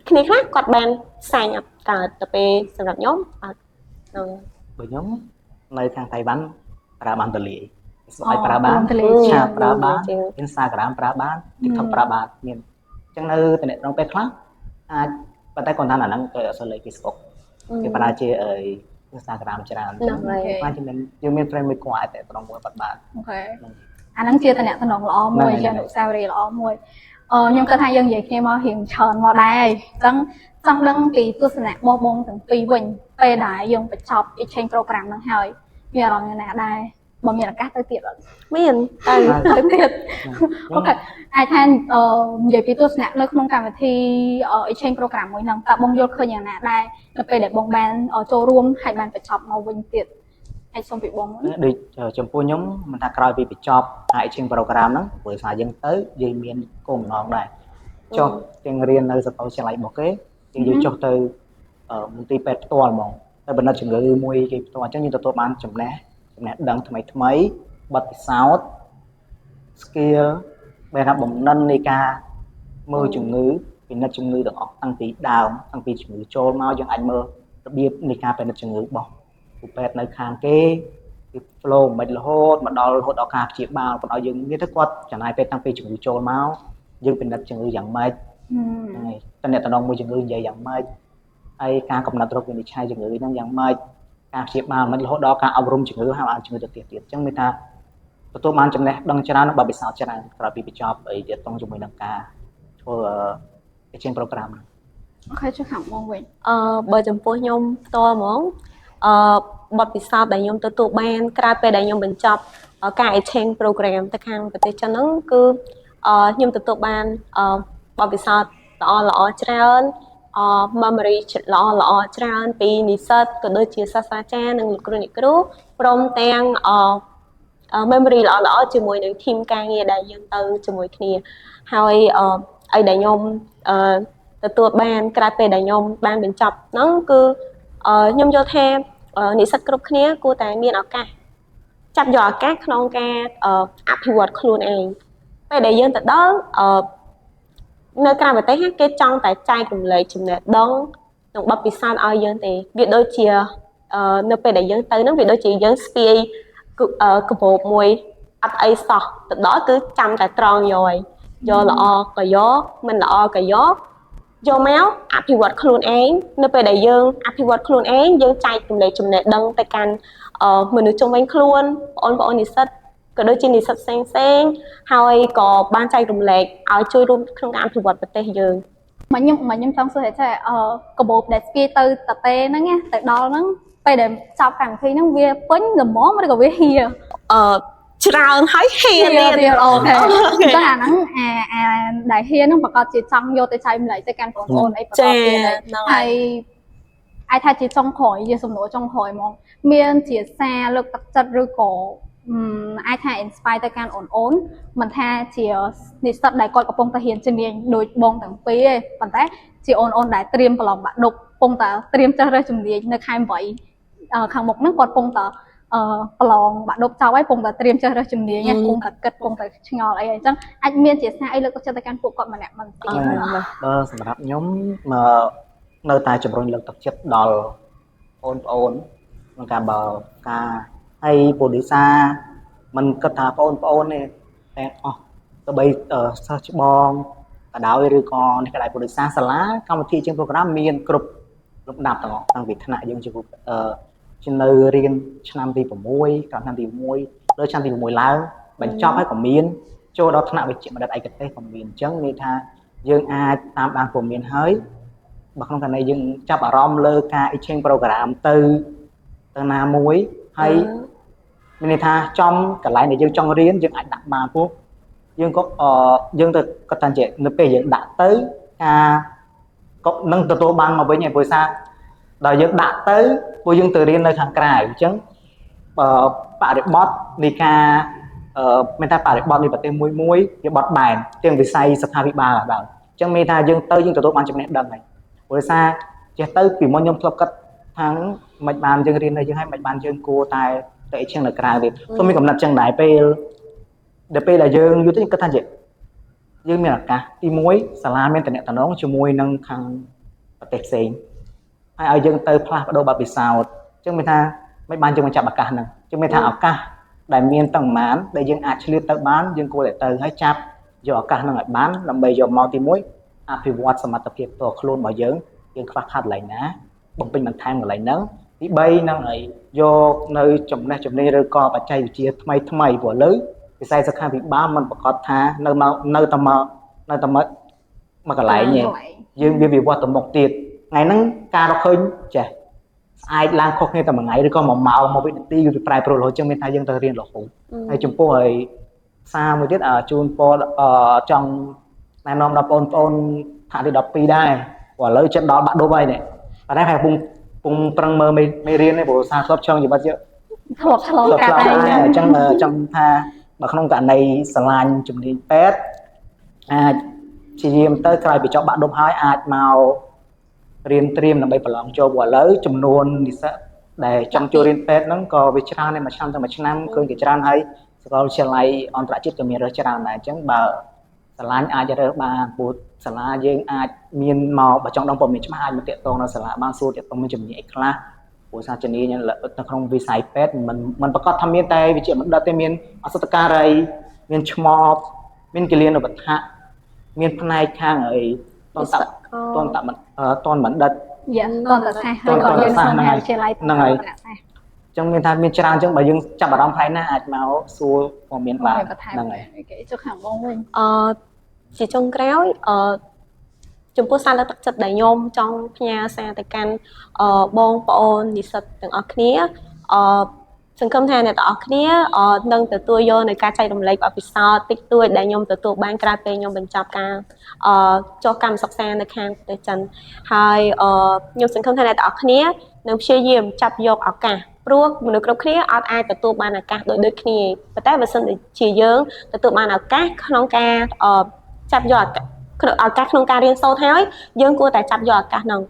គ្នាខ្លះគាត់បាន sign up កើតទៅពេលសម្រាប់ខ្ញុំអត់ហ្នឹង បើខ្ញុំនៅខាងតៃវ៉ាន់ប្រើបានតលាយ Facebook ឲ្យប្រើបាន chat ប្រើបាន Instagram ប្រើបាន TikTok ប្រើបានមានអញ្ចឹងនៅតំណែងពេលខ្លះអាចប៉ុន្តែគាត់ថាអាហ្នឹងគេអត់សូវលេង Facebook គេប្រើជាអី Instagram ច្រើនអញ្ចឹងបានជាមានយើងមាន friend មួយគាត់អាចតែត្រង់មួយគាត់បាន Okay អាហ្នឹងជាតំណតំណងល្អមួយជាអនុស្សាវរីយ៍ល្អមួយខ្ញុំគិតថាយើងនិយាយគ្នាមករៀងច្រើនមកដែរអញ្ចឹងចង់ដឹងពីទស្សនៈបងបងទាំងពីរវិញពេលដែលយើងបញ្ចប់ exchange program ហ្នឹងហើយមានអារម្មណ៍យ៉ាងណាដែរបើមានឱកាសទៅទៀតអត់ មានទៅ ទៅទៀត okay អាចថានិយាយពីទស្សនៈនៅក្នុងកម្មវិធី exchange program មួយហ្នឹងតើបងយល់ឃើញយ៉ាងណាដែរនៅពេលដែលបងបានចូលរួមហើយបានបញ្ចប់មកវិញទៀតអាចសូមពីបងមុន ដូចចំពោះខ្ញុំមិនថាក្រោយពីបញ្ចប់ exchange program ហ្នឹងព្រោះថាយើងទៅយើងមានគោលបំណងដែរចុះទាំងរៀននៅសាកលវិទ្យាល័យរបស់គេយើងយើងចុះទៅមន្ទីរពេទ្យផ្ទាល់ហ្មងទៅបណ្ឌិតជំងឺមួយគេផ្ទាល់អញ្ចឹងយើងទទួលបានចំណេះ ចំណេះដឹងថ្មីថ្មីបទពិសោធន៍ skill បែរថាបំណិននៃការមើលជំងឺពិនិត្យជំងឺទាំងអស់តាំងពីដើមតាំងពីជំងឺចូលមកយើងអាចមើលរបៀបនៃការពិនិត្យជំងឺរបស់គ្រូពេទ្យនៅខាងគេគឺ flow មិនរហូតមកដល់រហូតដល់ការព្យាបាលគាត់ឲ្យយើងមានទៅគាត់ចំណាយពេលតាំងពីជំងឺចូលមកយើងពិនិត្យជំងឺយ៉ាងម៉េចហ្នឹងហើយតំណតំណងមួយជំងឺនិយាយយ៉ាងម៉េចហើយការកំណត់រោគវិនិច្ឆ័យជំងឺហ្នឹងយ៉ាងម៉េចការព្យាបាលមិនរហូតដល់ការអប់រំជំងឺហើយឲ្យជំងឺទៅទៀតទៀតអញ្ចឹងមានថាទទួលបានចំណេះដឹងច្រើននិងបទពិសោធន៍ច្រើនក្រោយពីបញ្ចប់អីទៀតតងជាមួយនឹងការធ្វើ exchange program ហ្នឹង។ OK ជួយខាងបងវិញ។ បើចំពោះខ្ញុំផ្ទាល់ហ្មងបទពិសោធន៍ដែលខ្ញុំទទួលបានក្រោយពេលដែលខ្ញុំបញ្ចប់ការ exchange program ទៅខាងប្រទេសចិនហ្នឹងគឺខ្ញុំទទួលបានបទពិសោធន៍ល្អល្អច្រើនmemory ល្អល្អច្រើនពីនិស្សិតក៏ដូចជាសាស្ត្រាចារ្យនិងលោកគ្រូអ្នកគ្រូព្រមទាំងmemory ល្អល្អជាមួយនឹង team ការងារដែលយើងទៅជាមួយគ្នាហើយអីដែលខ្ញុំទទួលបានក្រោយពេលដែលខ្ញុំបានបញ្ចប់ហ្នឹងគឺខ្ញុំយល់ថានិស្សិតគ្រប់គ្នាគួរតែមានឱកាសចាប់យកឱកាសក្នុងការអភិវឌ្ឍខ្លួនឯងពេលដែលយើងទៅដល់នៅក្រៅប្រទេសគេចង់តែចែករំលែកចំណេះដឹងនិងបទពិសោធន៍ឲ្យយើងទេវាដូចជានៅពេលដែលយើងទៅហ្នឹងវាដូចជាយើងស្ពាយកាបូបមួយអត់អីសោះទៅដល់គឺចាំតែត្រង់យកហើយយកល្អក៏យកមិនល្អក៏យកយកមកអភិវឌ្ឍខ្លួនឯងនៅពេលដែលយើងអភិវឌ្ឍខ្លួនឯងយើងចែករំលែកចំណេះដឹងទៅកាន់មនុស្សជុំវិញខ្លួនបងប្អូននិស្សិតក៏ដូចជានិស្សិតផ្សេងផ្សេងហើយក៏បានចែករំលែកឲ្យជួយរួមក្នុងការអភិវឌ្ឍប្រទេសយើង។ មកខ្ញុំចង់សួរថាកាបូបដែលស្ពាយទៅតតេហ្នឹងណាទៅដល់ហ្នឹងពេលដែលចប់កម្មវិធីហ្នឹងវាពេញល្មមឬក៏វាហៀ ច្រើនហើយហៀទៀត។ OK អញ្ចឹងអាហ្នឹងអាដែលហៀហ្នឹងប្រកាសជាចង់យកទៅចែកម្លែកទៅកាន់បងប្អូនអីបន្តទៀតហើយអាចថាជាចុងក្រោយជាសំណួរចុងក្រោយហ្មងមានជាសារលើកទឹកចិត្តឬក៏អាចថា inspire ទៅកាន់អូនអូនមិនថាជានិស្សិតដែលគាត់កំពុងតែរៀនជំនាញដូចបងទាំងពីរទេប៉ុន្តែជាអូនអូនដែលត្រៀមប្រឡងបាក់ឌុបកំពុងតែត្រៀមជ្រើសរើសជំនាញនៅខែ8ខាងមុខហ្នឹងគាត់កំពុងតែប្រឡងបាក់ឌុបចប់ហើយកំពុងតែត្រៀមជ្រើសរើសជំនាញកំពុងតែគិតកំពុងតែឆ្ងល់អីអញ្ចឹងអាចមានជាសារអីលើកទឹកចិត្តទៅកាន់ពួកគាត់ម្នាក់មិនតិច? បើសម្រាប់ខ្ញុំនៅតែជំរុញលើកទឹកចិត្តដល់បងប្អូនក្នុងការបើការហើយពូឌីសាមិនគិតថាបងប្អូនទេតែអស់ទោះបីសិស្សច្បងក៏ដោយឬក៏នេះក៏ដោយពូឌីសាសាលាកម្មវិធីជាង program មានគ្រប់លំដាប់ទាំងអស់តាំងពីថ្នាក់យើងជានៅរៀនឆ្នាំទី6ក្រោមឆ្នាំទី6លើឆ្នាំទី6ឡើងបញ្ចប់ហើយក៏មានចូលដល់ថ្នាក់វិជ្ជបណ្ឌិតឯកទេសក៏មានអញ្ចឹងន័យថាយើងអាចតាមដានព័ត៌មានហើយបើក្នុងករណីយើងចាប់អារម្មណ៍លើការ exchange program ទៅទៅណាមួយហើយមានន័យថាចំកន្លែងដែលយើងចង់រៀនយើងអាចដាក់បានព្រោះយើងក៏យើងទៅគាត់ថាជានៅពេលយើងដាក់ទៅការក៏នឹងទទួលបានមកវិញឯងព្រោះសារដល់យើងដាក់ទៅពួកយើងទៅរៀននៅខាងក្រៅអញ្ចឹងបរិបទនៃការមានថាបរិបទនៃប្រទេសមួយមួយវាបត់បែនទាំងវិស័យសុខាភិបាលដែរអញ្ចឹងមានថាយើងទៅយើងទទួលបានចំណេះដឹងហើយព្រោះសារចេះទៅពីមុនខ្ញុំធ្លាប់គិតថាមិនបានយើងរៀននៅយើងហើយមិនបានយើងគួរតែទៅអីជាងនៅក្រៅទៀតខ្ញុំមានកំណត់ចឹងដែរពេលដល់ពេលដែលយើងយូរទៅគិតថាយើងមានឱកាសទី1សាលាមានតំណតំណងជាមួយនឹងខាងប្រទេសផ្សេងហើយឲ្យយើងទៅផ្លាស់ប្ដូរបទពិសោធន៍អញ្ចឹងមានថាមិនបានយើងមកចាប់ឱកាសហ្នឹងអញ្ចឹងមានថាឱកាសដែលមានតាំងប៉ុន្មានដែលយើងអាចឆ្លៀតទៅបានយើងគួរតែទៅហើយចាប់យកឱកាសហ្នឹងឲ្យបានដើម្បីយកមកទី1អភិវឌ្ឍសមត្ថភាពផ្ទាល់ខ្លួនរបស់យើងយើងខ្វះខាតកន្លែងណាបំពេញបន្ថែមកន្លែងហ្នឹងទី3ហ្នឹងហើយយកនៅចំណេះជំនាញឬក៏បច្ចេកវិទ្យាថ្មីថ្មីព្រោះលើវិស័យសុខាភិបាលមិនប្រកាសថានៅមកនៅតែមកនៅតែមកមកកន្លែងទេយើងវាវិវត្តទៅមុខទៀតថ្ងៃហ្នឹងការរកឃើញចេះស្អែកឡើងខុសគ្នាតែមួយថ្ងៃឬក៏មួយម៉ោងមួយវិនាទីវាប្រែប្រួលរហូតចឹងមានថាយើងត្រូវរៀនរហូតហើយចំពោះហើយសារមួយទៀតជូនពរចង់ណែនាំដល់បងប្អូនថ្នាក់ទី12ដែរព្រោះឥឡូវចិត្តដល់បាក់ឌុបហើយនេះប៉ុន្តែកំពុងប្រឹងមើលមេរៀននេះព្រោះសារធ្លាប់ឆ្លងជីវិត ធ្លាប់ឆ្លងកាត់ ហើយអញ្ចឹងចង់ថាបើក្នុងករណីស្រឡាញ់ជំនាញពេទ្យអាចព្យាយាមទៅក្រោយពីចប់បាក់ឌុបហើយអាចមករៀនត្រៀមដើម្បីប្រឡងចូលព្រោះឥឡូវចំនួននិស្សិត ដែលចង់ចូលរៀនពេទ្យហ្នឹងក៏វាច្រើនដែរមួយឆ្នាំទៅមួយឆ្នាំឃើញគេច្រើនហើយសាកលវិទ្យាល័យអន្តរជាតិក៏មានរើសច្រើនដែរអញ្ចឹងបើសាលាអាចរើសបានព្រោះសាលាយើងអាចមានមកបើចង់ដឹងព័ត៌មានច្បាស់អាចមកតាក់ទងនៅសាលាបានសួរតាក់ទងមានជំនាញអីខ្លះព្រោះសាជំនាញនៅក្នុងវិស័យពេទ្យមិនប្រកាសថាមានតែវិជ្ជាបណ្ឌិតទេមានអសតការីមានឆ្មបមានគិលានុបដ្ឋៈមានផ្នែកខាងអីតន្តតន្តតនបណ្ឌិត យ៉ាតន្តសាស្ត្រហើយក៏យើងក្នុងមហាវិទ្យាល័យ ហ្នឹងហើយអញ្ចឹងមានថាមានច្រើនអញ្ចឹងបើយើងចាប់អារម្មណ៍ផ្នែកណាអាចមកសួរព័ត៌មានបានហ្នឹងហើយ គេចុះខាងបងវិញ ជាចុងក្រោយចំពោះសារលើកទឹកចិត្តដែលខ្ញុំចង់ផ្ញើសារទៅកាន់បងប្អូននិស្សិតទាំងអស់គ្នាសង្ឃឹមថាអ្នកទាំងអស់គ្នានឹងទទួលយកនៅការចែករំលែកបទពិសោធន៍តិចតួចដែលខ្ញុំទទួលបានក្រោយពេលខ្ញុំបញ្ចប់ការចុះកម្មសិក្សានៅខាងប្រទេសចិនហើយខ្ញុំសង្ឃឹមថាអ្នកទាំងអស់គ្នានឹងព្យាយាមចាប់យកឱកាសព្រោះមនុស្សគ្រប់គ្នាអត់អាចទទួលបានឱកាសដូចគ្នាប៉ុន្តែបើសិនជាយើងទទួលបានឱកាសក្នុងការចាប់យកឱកាសក្នុងការរៀនសូត្រហើយយើងគួរតែចាប់យកឱកាសហ្នឹង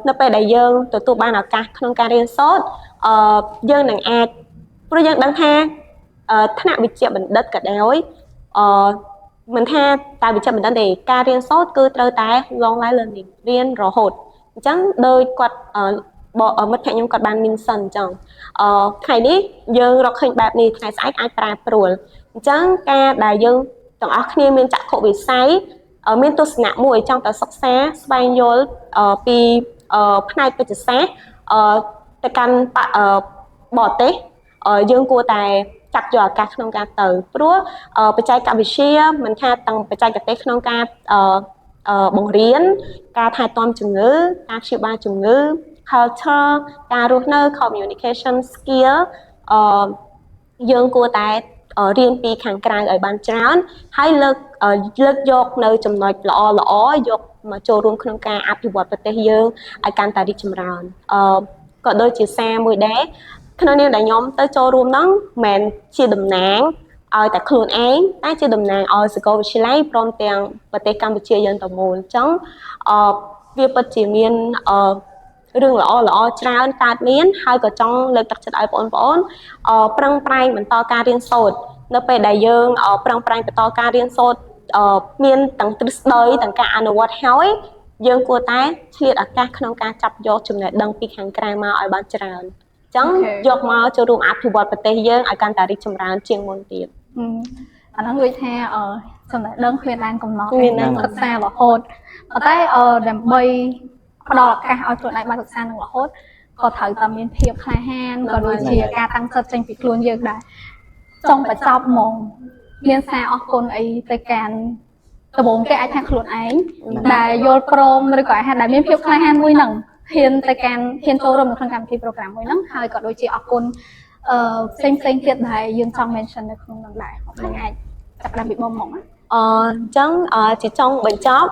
នៅពេលដែលយើងទទួលបានឱកាសក្នុងការរៀនសូត្រយើងនឹងអាចព្រោះយើងដឹងថាថ្នាក់វិជ្ជាបណ្ឌិតក៏ដោយមិនថាតែវិជ្ជាបណ្ឌិតទេការរៀនសូត្រគឺត្រូវតែ long life learning រៀនរហូតអញ្ចឹងដោយគាត់មិត្តភក្តិខ្ញុំគាត់បាន mention អញ្ចឹងថ្ងៃនេះយើងរកឃើញបែបនេះថ្ងៃស្អែកអាចប្រែប្រួលអញ្ចឹងការដែលយើងទាំងអស់គ្នាមានចក្ខុវិស័យមានទស្សនៈមួយចង់តែសិក្សាស្វែងយល់ពីផ្នែកវិទ្យាសាស្ត្រទៅកាន់បរទេសយើងគួរតែចាប់យកឱកាសក្នុងការទៅព្រោះបច្ចេកវិទ្យាមិនថាទាំងបច្ចេកទេសក្នុងការបង្រៀនការថែទាំជំងឺការព្យាបាលជំងឺ culture ការរស់នៅ communication skill យើងគួរតែរៀនពីខាងក្រៅឲ្យបានច្រើនហើយលើកលើកយកនៅចំណុចល្អល្អយកមកចូលរួមក្នុងការអភិវឌ្ឍប្រទេសយើងឲ្យកាន់តែរីកចម្រើនក៏ដូចជាសារមួយដែរក្នុងនាមដែលខ្ញុំទៅចូលរួមហ្នឹងមិនមែនជាតំណាងឲ្យតែខ្លួនឯងតែជាតំណាងឲ្យសាកលវិទ្យាល័យព្រមទាំងប្រទេសកម្ពុជាយើងទាំងមូលអញ្ចឹងវាពិតជាមានរឿងល្អល្អច្រើនកើតមានហើយក៏ចង់លើកទឹកចិត្តឲ្យបងប្អូនប្រឹងប្រែងបន្តការរៀនសូត្រនៅពេលដែលយើងប្រឹងប្រែងបន្តការរៀនសូត្រមានទាំងទ្រឹស្ដីទាំងការអនុវត្តហើយយើងគួរតែឆ្លៀតឱកាសក្នុងការចាប់យកចំណេះដឹងពីខាងក្រៅមកឲ្យបានច្រើនអញ្ចឹងយកមកចូលរួមអភិវឌ្ឍប្រទេសយើងឲ្យកាន់តែរីកចម្រើនជាងមុនទៀត អាហ្នឹងដូចថាចំណេះដឹងគ្មានដែនកំណត់សិក្សារហូតប៉ុន្តែដើម្បីផ្ដល់ឱកាសឲ្យខ្លួនឯងបានសិក្សានឹងរហូតក៏ត្រូវតែមានភាពក្លាហានក៏ដូចជាការតាំងចិត្តចេញពីខ្លួនយើងដែរចង់បញ្ចប់ហ្មងមានសារអរគុណអីទៅកាន់ដំបូងគេអាចថាខ្លួនឯងដែលយល់ព្រមឬក៏អាចដែលមានភាពក្លាហានមួយហ្នឹងហ៊ានទៅកាន់ហ៊ានចូលរួមនៅក្នុងកម្មវិធី program មួយហ្នឹងហើយក៏ដូចជាអរគុណផ្សេងផ្សេងទៀតដែលយើងចង់ mention នៅក្នុងហ្នឹងដែរ OK អាចចាប់ផ្ដើមពីបងមកណា អញ្ចឹងជាចុងបញ្ចប់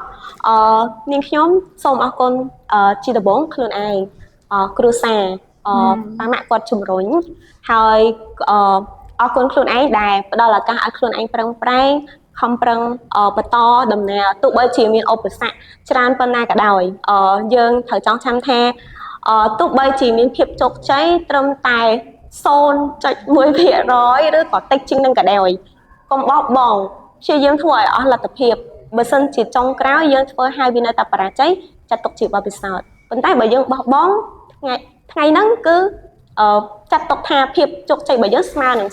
នាងខ្ញុំសូមអរគុណជាដំបូងខ្លួនឯងគ្រួសារប៉ាម៉ាក់គាត់ជំរុញហើយអរគុណខ្លួនឯងដែលផ្ដល់ឱកាសឲ្យខ្លួនឯងប្រឹងប្រែងខំប្រឹងបន្តដំណើរទោះបីជាមានឧបសគ្គច្រើនប៉ុណ្ណាក៏ដោយយើងត្រូវចងចាំថាទោះបីជាមានភាពជោគជ័យត្រឹមតែ0.1%ឬក៏តិចជាងនឹងក៏ដោយកុំបោះបង់ព្យាយាមធ្វើឲ្យអស់លទ្ធភាពបើសិនជាចុងក្រោយយើងធ្វើឲ្យវានៅតែបរាជ័យចាត់ទុកជាបទពិសោធន៍ប៉ុន្តែបើយើងបោះបង់ថ្ងៃថ្ងៃហ្នឹងគឺចាត់ទុកថាភាពជោគជ័យរបស់យើងស្មើនឹង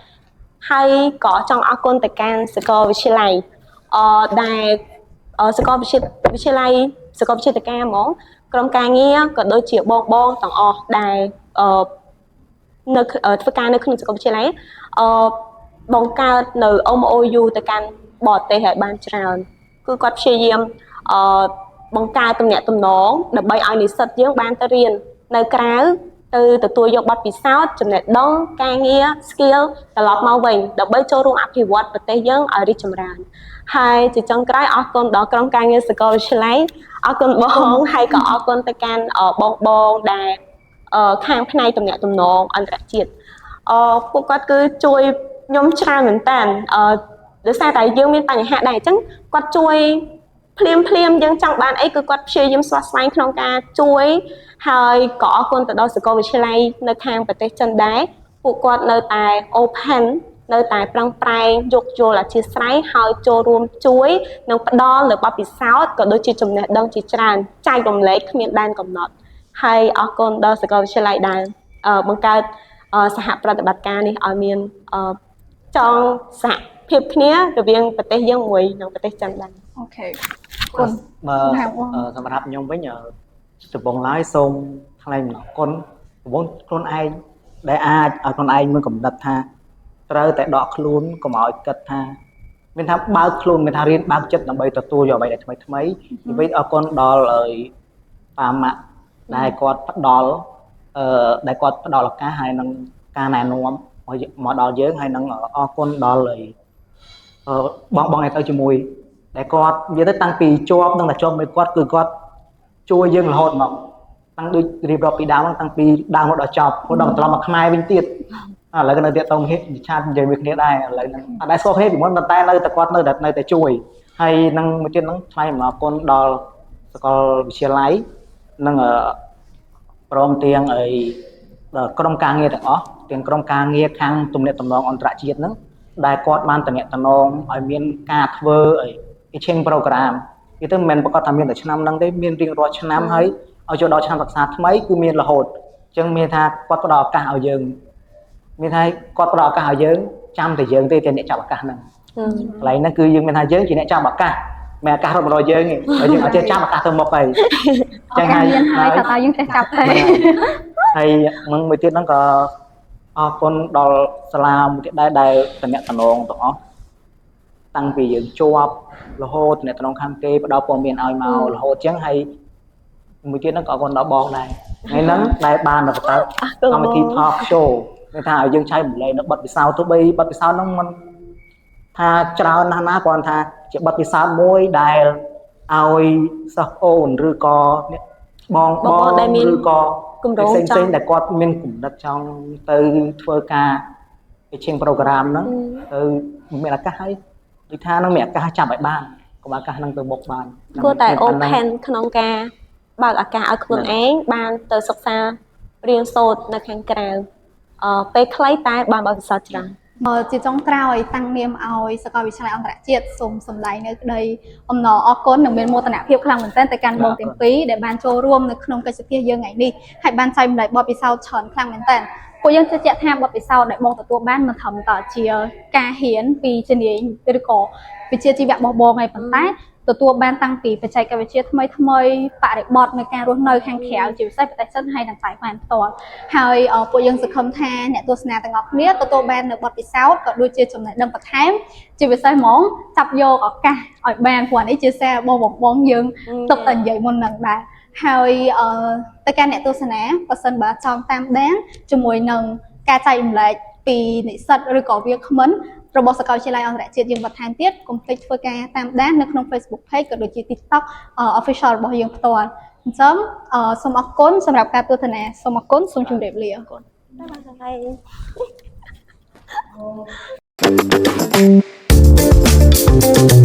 0ហើយក៏ចង់អរគុណទៅកាន់សាកលវិទ្យាល័យដែលសាកលវិទ្យាល័យសាកលវិទ្យាការហ្មងក្រុមការងារក៏ដូចជាបងបងទាំងអស់ដែលនៅធ្វើការនៅក្នុងសាកលវិទ្យាល័យបង្កើតនៅ MOU ទៅកាន់បរទេសឲ្យបានច្រើនគឺគាត់ព្យាយាមបង្កើតទំនាក់ទំនងដើម្បីឲ្យនិស្សិតយើងបានទៅរៀននៅក្រៅទៅទទួលយកបទពិសោធន៍ចំណេះដឹងការងារ skill ត្រឡប់មកវិញដើម្បីចូលរួមអភិវឌ្ឍប្រទេសយើងឲ្យរីកចម្រើនហើយជាចុងក្រោយអរគុណដល់ក្រុមការងារសាកលវិទ្យាល័យអរគុណបងហើយក៏អរគុណទៅកាន់បងបងដែលខាងផ្នែកទំនាក់ទំនងអន្តរជាតិពួកគាត់គឺជួយខ្ញុំច្រើនមែនតើដោយសារតែយើងមានបញ្ហាដែរអញ្ចឹងគាត់ជួយ ភ្លាមភ្លាមយើងចង់បានអីគឺគាត់ព្យាយាមស្វះស្វែងក្នុងការជួយហើយក៏អរគុណទៅដល់សាកលវិទ្យាល័យនៅខាងប្រទេសចិនដែរពួកគាត់នៅតែ open នៅតែប្រឹងប្រែងយោគយល់អធ្យាស្រ័យហើយចូលរួមជួយនិងផ្ដល់នូវបទពិសោធន៍ក៏ដូចជាចំណេះដឹងជាច្រើនចែករំលែកគ្មានដែនកំណត់ហើយអរគុណដល់សាកលវិទ្យាល័យដែលបង្កើតសហប្រតិបត្តិការនេះឲ្យមានចងសហភាពគ្នារវាងប្រទេសយើងមួយនិងប្រទេសចិនដែរ Okay គុណ បើសម្រាប់ខ្ញុំវិញដំបូងឡើយសូមថ្លែងអំណរគុណដំបូងខ្លួនឯងដែលអាចឲ្យខ្លួនឯងមានកំណត់ថាត្រូវតែដកខ្លួនកុំឲ្យគិតថាមានថាបើកខ្លួនមានថារៀនបើកចិត្តដើម្បីទទួលយកអ្វីដែលថ្មីថ្មីទីវិញអរគុណដល់ប៉ាម៉ាក់ដែលគាត់ផ្ដល់ដែលគាត់ផ្ដល់ឱកាសហើយនឹងការណែនាំមកដល់យើងហើយនឹងអរគុណដល់បងបងឯទៅជាមួយដែលគាត់និយាយទៅតាំងពីជាប់នឹងតែជាប់មួយគាត់គឺគាត់ជួយយើងរហូតមកតាំងដូចរៀបរាប់ពីដើមតាំងពីដើមរហូតដល់ចប់រហូតដល់ត្រឡប់មកខ្មែរវិញទៀតឥឡូវក៏នៅតាក់ទង chat និយាយមួយគ្នាដែរឥឡូវហ្នឹងអត់ដែលស្គាល់គ្នាពីមុនប៉ុន្តែនៅតែគាត់នៅតែជួយហើយនឹងមួយទៀតហ្នឹងថ្លែងអំណរគុណដល់សាកលវិទ្យាល័យនិងព្រមទាំងអីក្រុមការងារទាំងអស់ទាំងក្រុមការងារខាងទំនាក់ទំនងអន្តរជាតិហ្នឹងដែលគាត់បានតំណតំណងឲ្យមានការធ្វើអី exchange program វាទៅមិនមែនប្រកាសថាមានតែឆ្នាំហ្នឹងទេមានរៀងរាល់ឆ្នាំហើយឲ្យចូលដល់ឆ្នាំសិក្សាថ្មីគឺមានរហូតអញ្ចឹងមានថាគាត់ផ្ដល់ឱកាសឲ្យយើងមានថាគាត់ផ្ដល់ឱកាសឲ្យយើងចាំតែយើងទេតែអ្នកចាប់ឱកាសហ្នឹងកន្លែងហ្នឹងគឺយើងមានថាយើងជាអ្នកចាប់ឱកាសមិនឱកាសរត់មកដល់យើងទេបើយើងអត់ចេះចាប់ឱកាសទៅមុខហើយ ចឹងហើយមានហើយតើយើងចេះចាប់ទេ ហើយនឹងមួយទៀតហ្នឹងក៏អរគុណដល់សាលាមួយទៀតដែរដែលតំណតំណងទាំងអស់តាំងពីយើងជាប់រហូតតំណតំណងខាងគេផ្ដល់ព័ត៌មានឲ្យមករហូតចឹងហើយមួយទៀតហ្នឹងក៏អរគុណដល់បងដែរថ្ងៃហ្នឹងដែលបានបង្កើតកម្មវិធី talk show មានថាឲ្យយើងចែករំលែកនៅបទពិសោធន៍ទោះបីបទពិសោធន៍ហ្នឹងមិនថាច្រើនណាស់ណាគ្រាន់ថាជាបទពិសោធន៍មួយដែលឲ្យសិស្សអូនឬក៏អ្នកបងបងឬក៏ គម្រោង ផ្សេងផ្សេងដែលគាត់មានគំនិតចង់ទៅធ្វើការ exchange program ហ្នឹងទៅមានឱកាសហើយដូចថានឹងមានឱកាសចាប់ឲ្យបានកុំឱកាសហ្នឹងទៅបុកបាន គួរតែ open ក្នុងការបើកឱកាសឲ្យខ្លួនឯងបានទៅសិក្សារៀនសូត្រនៅខាងក្រៅអឺពេលខ្លីតែបានបទពិសោធន៍ច្រើន ជាចុងក្រោយតាំងនាមឲ្យសាកលវិទ្យាល័យអន្តរជាតិសូមសម្ដែងនៅក្តីអំណរអគុណនិងមានមោទនភាពខ្លាំងមែនទែនទៅកាន់បងទាំងពីរដែលបានចូលរួមនៅក្នុងកិច្ចសភាយើងថ្ងៃនេះហើយបានចែករំលែកបទពិសោធន៍ច្រើនខ្លាំងមែនទែនពួកយើងជឿជាក់ថាបទពិសោធន៍ដែលបងទទួលបានមិនត្រឹមតែជាការរៀនពីជំនាញឬក៏វិជ្ជាជីវៈរបស់បងឯងប៉ុន្តែទទួលបានតាំងពីបច្ចេកវិទ្យាថ្មីថ្មីបរិបទនៃការរស់នៅខាងក្រៅជាពិសេសប្រទេសចិនហើយនិងតៃវ៉ាន់ផ្ទាល់ហើយពួកយើងសង្ឃឹមថាអ្នកទស្សនាទាំងអស់គ្នាទទួលបាននៅបទពិសោធន៍ក៏ដូចជាចំណេះដឹងបន្ថែមជាពិសេសហ្មងចាប់យកឱកាសឲ្យបានព្រោះនេះជាសារបងបងបងយើងទុកតែនិយាយមុននឹងដែរហើយទៅកាន់អ្នកទស្សនាបើសិនបើចង់តាមដានជាមួយនឹងការចែករំលែកពីនិស្សិតឬក៏វាគ្មិនរបស់សាកលវិទ្យាល័យអន្តរជាតិយើងបន្ថែមទៀតកុំភ្លេចធ្វើការតាមដាននៅក្នុង Facebook Page ក៏ដូចជា TikTok Official របស់យើងផ្ទាល់អញ្ចឹងសូមអរគុណសម្រាប់ការទស្សនាសូមអរគុណសូមជម្រាបលា Bye.